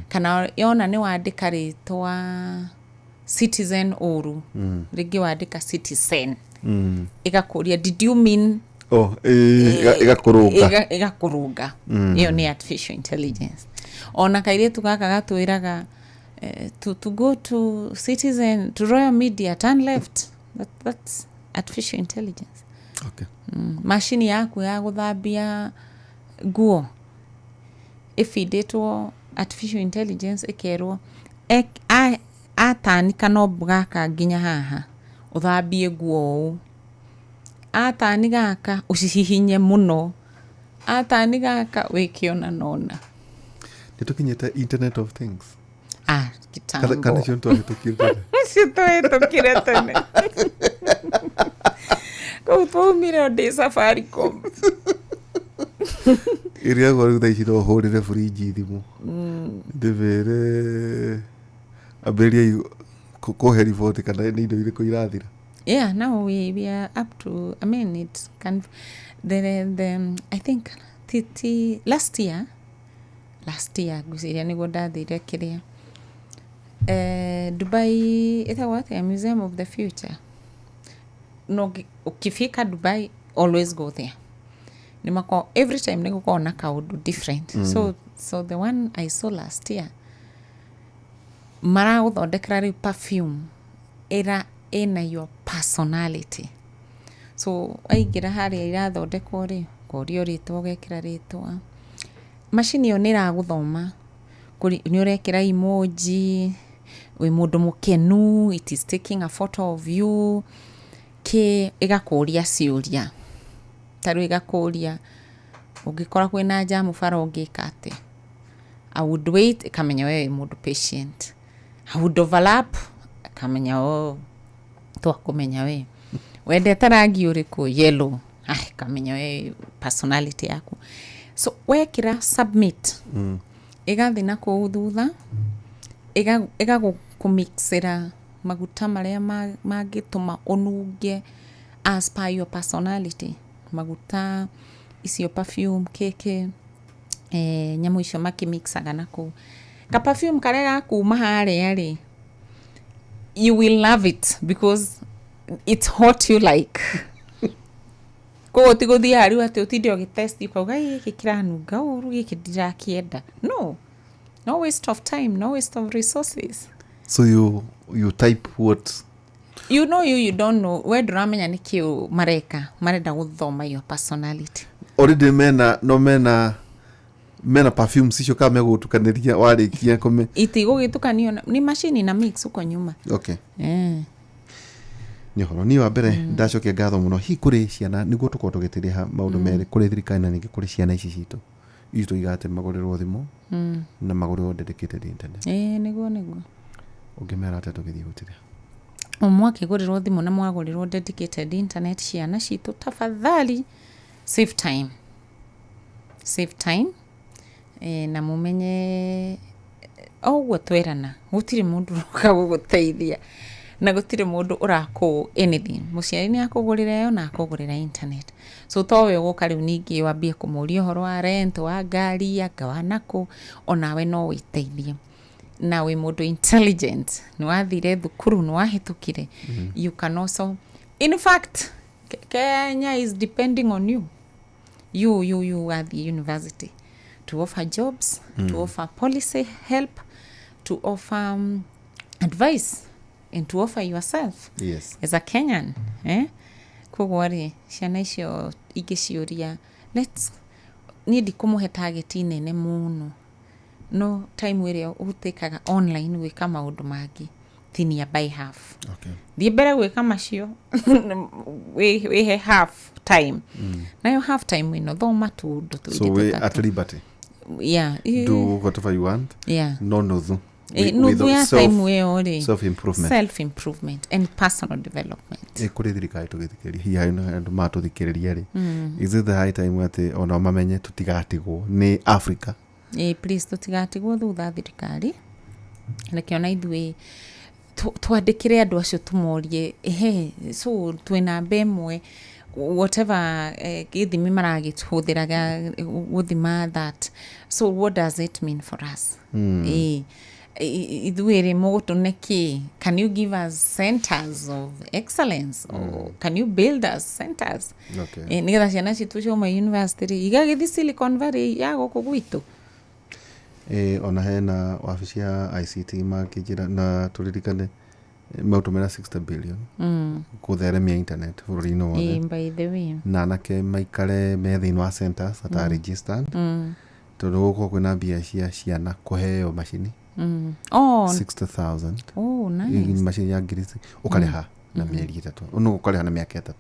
kana yona nĩ wandĩka rĩtwa Citizen ũru, rĩngĩ wandĩka "citizen", ĩgakũria, "Did you mean?" Oh, ĩgakũrũnga. Ĩgakũrũnga. Ĩyo nĩ artificial intelligence. Ona kairĩtu gaka gatwĩraga to go to Citizen, to Royal Media, turn left. That's artificial intelligence. Macini yaku ya gũthambia nguo ĩbindĩtwo artificial intelligence, ĩkerwo atani knob gaka nginya haha ũthambie nguo ũũ, atani gaka ũcihihinye mũno, atani gaka wĩke ona nona. Nĩ tũkinyĩte Internet of Things? Ah, Kana kitambo. Kana icio nĩtwahĩtũkire tene? Ũcio twahĩtũkire tene. Kũu twaumire o ndĩ Safaricom. Ĩrĩa rĩu thaa ici no hũrĩre burinji thimũ, ndĩmĩre ambĩrĩriai kũhe riboti kana nĩ indo irĩkũ irathira. Yeah, now we are up to, I mean, it can the I think t last year ngwĩciria nĩguo ndathire kĩrĩa Dubai, ĩtagwo atĩa, Museum of the Future. No ukifika Dubai, always go there. Nĩ mako every time nĩ gũkoragwo na kaũndũ different. So the one I saw last year, maragũthondekera rĩu perfume ĩra ĩna your personality. So waingĩra harĩa irathondekwo rĩ, ũkorio rĩtwa, ũgekĩra rĩtwa, macini ĩyo nĩ ĩragũthoma. Nĩ ũrekĩra emoji, wĩ mũndũ mũkenu, it is taking a photo of you, kĩ ĩgakũria ciũria. Ta rĩu ĩgakũria, ũngĩkora kwĩna jamu bara ũngĩka atĩa? I would wait. Ĩkamenya we wĩ mũndũ patient. I would overlap. Ĩkamenya, oh, twakũmenya we wendete rangi ũrĩkũ, yellow. Ah, ĩkamenya we personality yaku. So wekĩra submit, ĩgathiĩ na kũu thutha, ĩgagũkũmixĩra maguta marĩa mangĩtũma ũnunge as per your personality, maguta icio, perfume, kĩkĩ, nyamũ icio makĩmixaga na kũu. Ka perfume karĩa gakuma harĩa rĩ, you will love it because it's what you like. Koguo ti gũthiĩ rĩu atĩ ũtinde ũgĩtest ũkauga, "Ĩ, gĩkĩ kĩranunga ũru, gĩkĩ ndirakĩenda." No, no waste of time, no waste of resources. So you type what? You know, you don't know, we ndũramenya nĩ kĩũ mareka, marenda gũthoma your personality. Already mena, no mena perfumes icio kana megũgũtukanĩria warĩkia kũme? Itigũgĩtukanio nĩ macini na mix huko nyuma. Nĩ ũhoro niĩ wa mbere ndacokia ngatho mũno. Hihi kũrĩ ciana, nĩguo tũkorwo tũgĩtĩrĩha maũndũ merĩ, kũrĩ thirikari na ningĩ kũrĩ ciana ici citũ itũ tũigaga atĩ magũrĩrwo thimũ na magũrĩrwo dedicated internet. Ĩĩ, nĩguo. Ũngĩmera atĩa tũgĩthiĩ gũtirĩa? O mwakĩgũrĩrwo thimũ na mwagũrĩrwo dedicated internet, ciana citũ, tafadhali save time, save time, na mumenye o ũguo twerana, gũtirĩ mũndũ ũroka gũgũteithia na gũtirĩ mũndũ ũrakũ anything. Mũciari nĩ akũgũrĩra ĩyo na akũgũrĩra internet, so towe ũgũka rĩu ningĩ wambie kũmũria ũhoro wa rent, wa ngari, anga wa nakũ. Onawe no wĩteithie na wĩ mũndũ intelligent, nĩ wathire thukuru, nĩ wahĩtũkire. You can also, in fact, Kenya is depending on you. You are the university to offer jobs, to offer policy help, to offer advice and to offer yourself as a Kenyan, eh? Koguo rĩ, ciana icio ingĩciũria, let's, niĩ ndikũmũhe target nene mũno, no time ĩrĩa ũtĩkaga online gwĩka maũndũ mangĩ, tinia by half. Thiĩ mbere gwĩka macio, wĩhe half time, nayo half time ĩno thoma tũndũ So twĩrĩ we tũtatũ. At liberty. Do whatever you want. No nuthu. Nuthu ya time ĩyo rĩ, Self improvement. Self improvement and personal development. Ĩ kũrĩ thirikari tũgĩthikĩrĩria, hihi harĩ na andũ matũthikĩrĩria rĩ, is it the high time atĩ onao mamenye tũtigatigwo nĩ Africa? Ĩ, please, tũtigatigwo thutha. Thirikari, reke ona ithuĩ twandĩkĩre andũ acio, tũmorie, ehe, so twĩ namba ĩmwe, whatever gĩthimi maragĩhũthĩraga gũthima that. So what does it mean for us? Ĩ, ithuĩ rĩ, mũgũtũne kĩ? Can you give us centers of excellence or can you build us centers? Nĩgetha ciana citũ ciauma university rĩ, igagĩthi Silicon Valley ya gũkũ gwitũ. Ona hena wabici ya ICT makĩnjĩra na tũririkane megũtũmĩra 60 billion kũtheremia internet bũrũri-inĩ wothe. By the way, Na anake maikare me thĩinĩ wa centers that registered, tondũ gũkorwo kwĩna mbia cia ciana kũheo macini. Oh, 60,000. Oh, nice. Macini ya ngiri ũkarĩha na mĩeri 3, no ũkarĩha na mĩaka 3.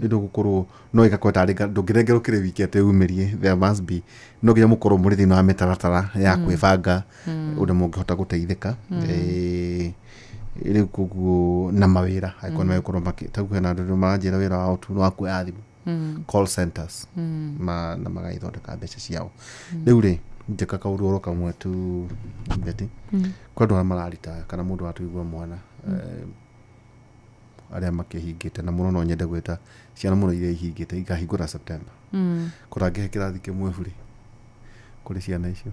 Nĩ ndũgũkorwo no ĩgakorwo tarĩ ndũngĩrengerwo kĩrĩ wiki atĩ umĩrie. There must be, no nginya mũkorwo mũrĩ thĩinĩ wa mĩtaratara ya kwĩbanga ũrĩa mũngĩhota gũteithĩka. Rĩu koguo na mawĩra angĩkorwo nĩ megũkorwo makĩ ta rĩu hena andũ maranjĩra wĩra wao tu nĩ wa kuoya thimũ, call centers, na magagĩthondeka mbeca ciao. Rĩu rĩ, njĩka kaũndũ oro kamwe tu, Betty, kwĩ andũ arĩa mararita kana mũndũ watuigua mwana, arĩa makĩhingĩte na mũno, no nyende gwĩta ciana mũno iria ihingĩte ikahingũra September, kũrangĩhe kĩrathi kĩmwe bure kũrĩ ciana icio,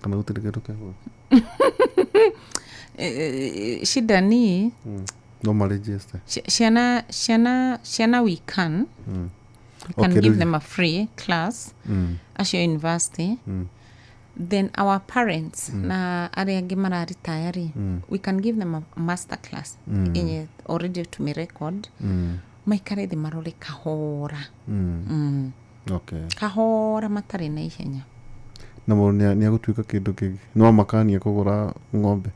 kana gũtirĩ kĩndũ kĩagũra? Shida ni No maregister. Ciana we can give them a free class, acio university. Then our parents na arĩa angĩ mararitaya rĩ, we can give them a master class yenye already tumerecord, maikare thĩ marore kahora. Kahora, matarĩ na ihenya. Na mũndũ nĩ agũtuĩka kĩndũ kĩngĩ, no makania kũgũra ng'ombe?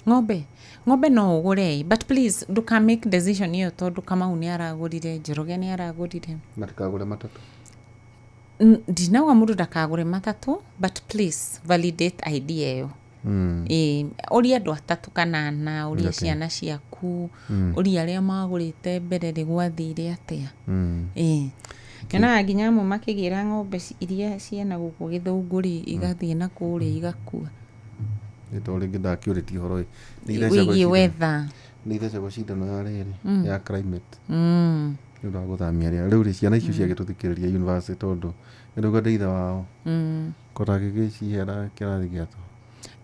Ng'ombe no ũgũre, but please ndũka make decision ĩyo tondũ Kamau nĩ aragũrire, Njoroge nĩ aragũrire. Matikagũre matatũ? Ndinauga mũndũ ndakagũre matatũ, but please validate idea ĩyo. Ĩĩ, ũria andũ atatũ kana ana, ũrie ciana ciaku, ũrie arĩa magũrĩte mbere rĩ, gwathire atĩa. Ĩĩ, nyonaga nginya amwe makĩgĩra ng'ombe iria ciena gũkũ gĩthũngũ rĩ, igathiĩ na kũrĩa igakua. Nĩ tondũ rĩngĩ ndakĩũrĩtie ũhoro ĩ wĩgiĩ weather. Nĩ ithecagwo cindano ya rĩrĩ ya climate nĩ ũndũ wa gũthamia rĩera. Rĩu rĩ, ciana icio ciagĩtũthikĩrĩria university, tondũ nĩndauga ndĩ ithe wao, kotangĩgĩcihera kĩrathi gĩa tũ?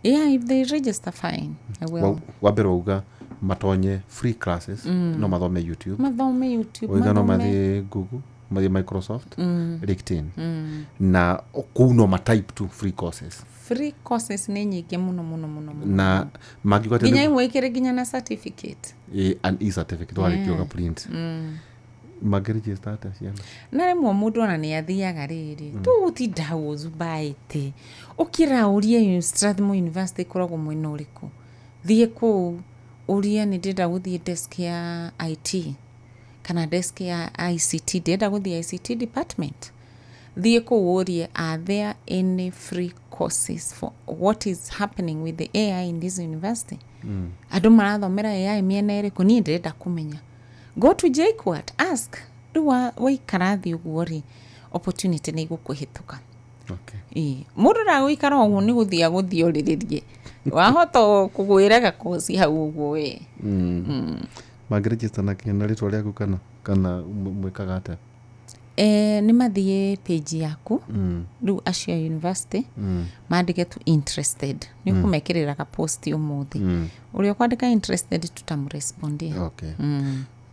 Yeah, if they register, fine, I will. Wa mbere wauga matonye free classes, no mathome YouTube. Mathome YouTube. Waiga no mathome mathiĩ Google, mathiĩ Microsoft, LinkedIn, na kũu no matype tu free courses. Free courses nĩ nyingĩ mũno mũno mũno mũno. Na mangiuga atĩ Nginya imwe ikĩrĩ nginya na certificate. An e-certificate warĩkia ũgaprint. Mangĩregister atĩa ciana? Na rĩmwe mũndũ ona nĩ athiaga rĩrĩ tũgũtinda hau ũzumbaĩte, ũkĩra ũrie Strathmore University ĩkoragwo mwena ũrĩkũ, thiĩ kũu ũrie nĩ ndĩrenda gũthiĩ desk ya IT kana desk ya ICT, ndĩrenda gũthiĩ ICT department. Thiĩ kũu ũrie, are there any free courses for what is happening with the AI in this university? Andũ marathomera AI mĩena ĩrĩkũ? Niĩ ndĩrenda kũmenya. Go to JKUAT, ask. Rĩu waikara thĩ ũguo rĩ, opportunity nĩ igũkũhĩtũka. Ĩĩ, mũndũ ndagũikara ũguo, nĩ gũthiĩ agũthiĩ ũrĩrĩrie, wahota kũgwĩra gakoci hau ũguo we. Mangĩregister na kĩ? Na rĩtwa rĩaku kana mwĩkaga atĩa? Nĩ mathiĩ page yaku rĩu, acio a university mandĩke tu "interested", nĩ ũkũmekĩrĩra ga post ũmũthĩ. Ũrĩa ũkwandĩka "interested" tutamũrespondia. Okay,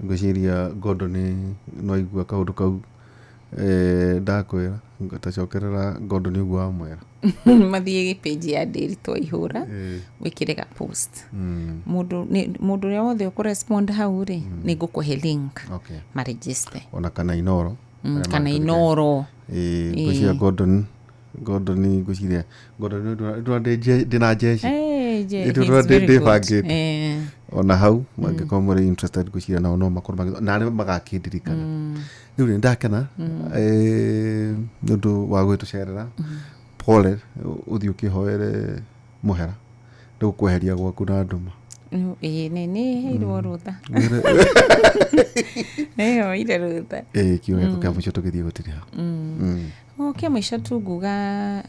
ngwĩciria Gordon no aigua kaũndũ kau. Ndakwĩra tacokerera Gordon ũguo wamwĩra. Mathiĩ page ya Ndĩritũ Ihũra, wĩkĩre ga post. Mũndũ mũndũ ũrĩa wothe ũkũrespond hau rĩ, nĩ ngũkũhe link maregister. Ona kana Inoro. Kana Inoro. Ngwĩciria Gordon, ngwĩciria Gordon ndũra ndĩna jeshi. He's ndĩra very good. ndĩbangĩte. Ona hau mangĩkorwo mũrĩ interested, ngwĩciria nao no makorwo na arĩa magakĩndirikana. Rĩu nĩ ndakena nĩ ũndũ wa gwĩtũcerera. Pole, ũthiĩ ũkĩhoere mũhera nĩ gũkweheria gwaku na nduma. Ĩĩ, nĩ heirwo rũtha, nĩ hoire rũtha. Kiugo gĩaku kĩa mũico tũgĩthiĩ gũtiriha. O kĩa mũico tu nguga,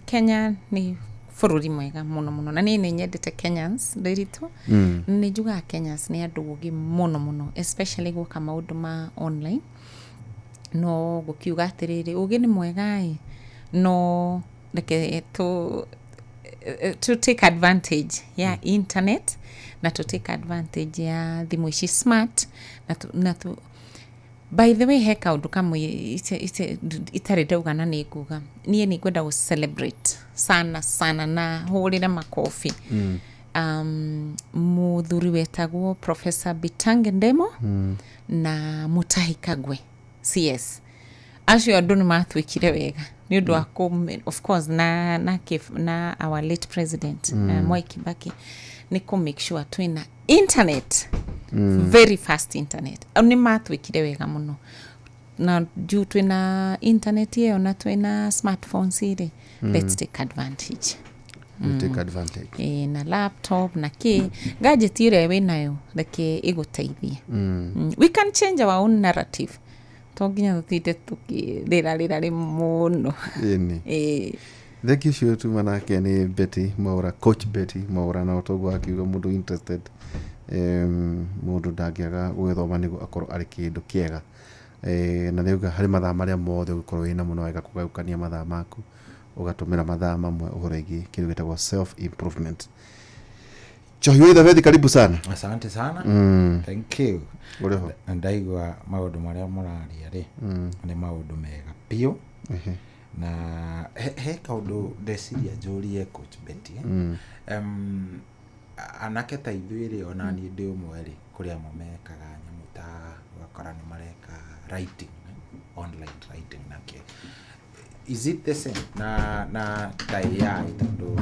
Kenya nĩ bũrũri mwega mũno mũno, na niĩ nĩ nyendete Kenyans ndĩritũ. Nĩ njugaga Kenyans nĩ andũ ũgĩ mũno mũno, especially gũka maũndũ ma online. No gũkiuga atĩrĩrĩ, ũgĩ nĩ mwega ĩ, no reke to take advantage ya internet na to take advantage ya thimũ ici smart na By the way, he kaũndũ kamwe itarĩ ndauga na nĩ nguga, niĩ nĩ ngwenda gũ celebrate sana sana na hũrĩre makobi mũthuri wetagwo Professor Bitange Ndemo na Mutahi Kagwe CS. Acio andũ nĩ matuĩkire wega nĩ ũndũ wa of course na our late president Mwai Kibaki, nĩ kũ make sure twĩna internet, very fast internet. Au nĩ matuĩkire wega mũno, na juu twĩna internet ĩyo na twĩna smartphones rĩ, let's take advantage. We take advantage. Ĩ, na laptop na kä gadget ĩrĩa wĩnayo, reke ĩgũteithie. We can change our own narrative, to nginya tũtinde tũkĩrĩra rĩra rĩ mũno. Ĩni. Ĩ. Thengi ũcio tuma nake nĩ Betty Mwaura, Coach Betty Mwaura, na ũtoguo akiuga mũndũ interested, mũndũ ndangĩaga gũgĩthoma nĩguo akorwo arĩ kĩndũ kĩega. Na nĩauga harĩ mathaa marĩa mothe ũgĩkorwo wĩna mũno wega kũgayũkania mathaa maku, ũgatũmĩra mathaa mamwe ũhoro ĩgiĩ kĩndũ gĩtagwo self improvement. Njohi wa Ithabethi, karibu sana. Asante sana. Thank you. Ũrĩ ho? Ndaigua maũndũ marĩa mũraria rĩ, nĩ maũndũ mega biũ. Na he kaũndũ ndeciria njũrie Coach Betty. Anake ta ithuĩ rĩ, ona niĩ ndĩ ũmwe rĩ, kũrĩ amwe mekaga nyamũ ta ũgakora nĩ mareka writing, online writing nake. Is it the same na ta AI? Tondũ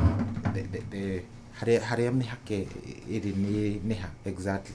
harĩa mĩhaka ĩrĩ nĩ ha exactly?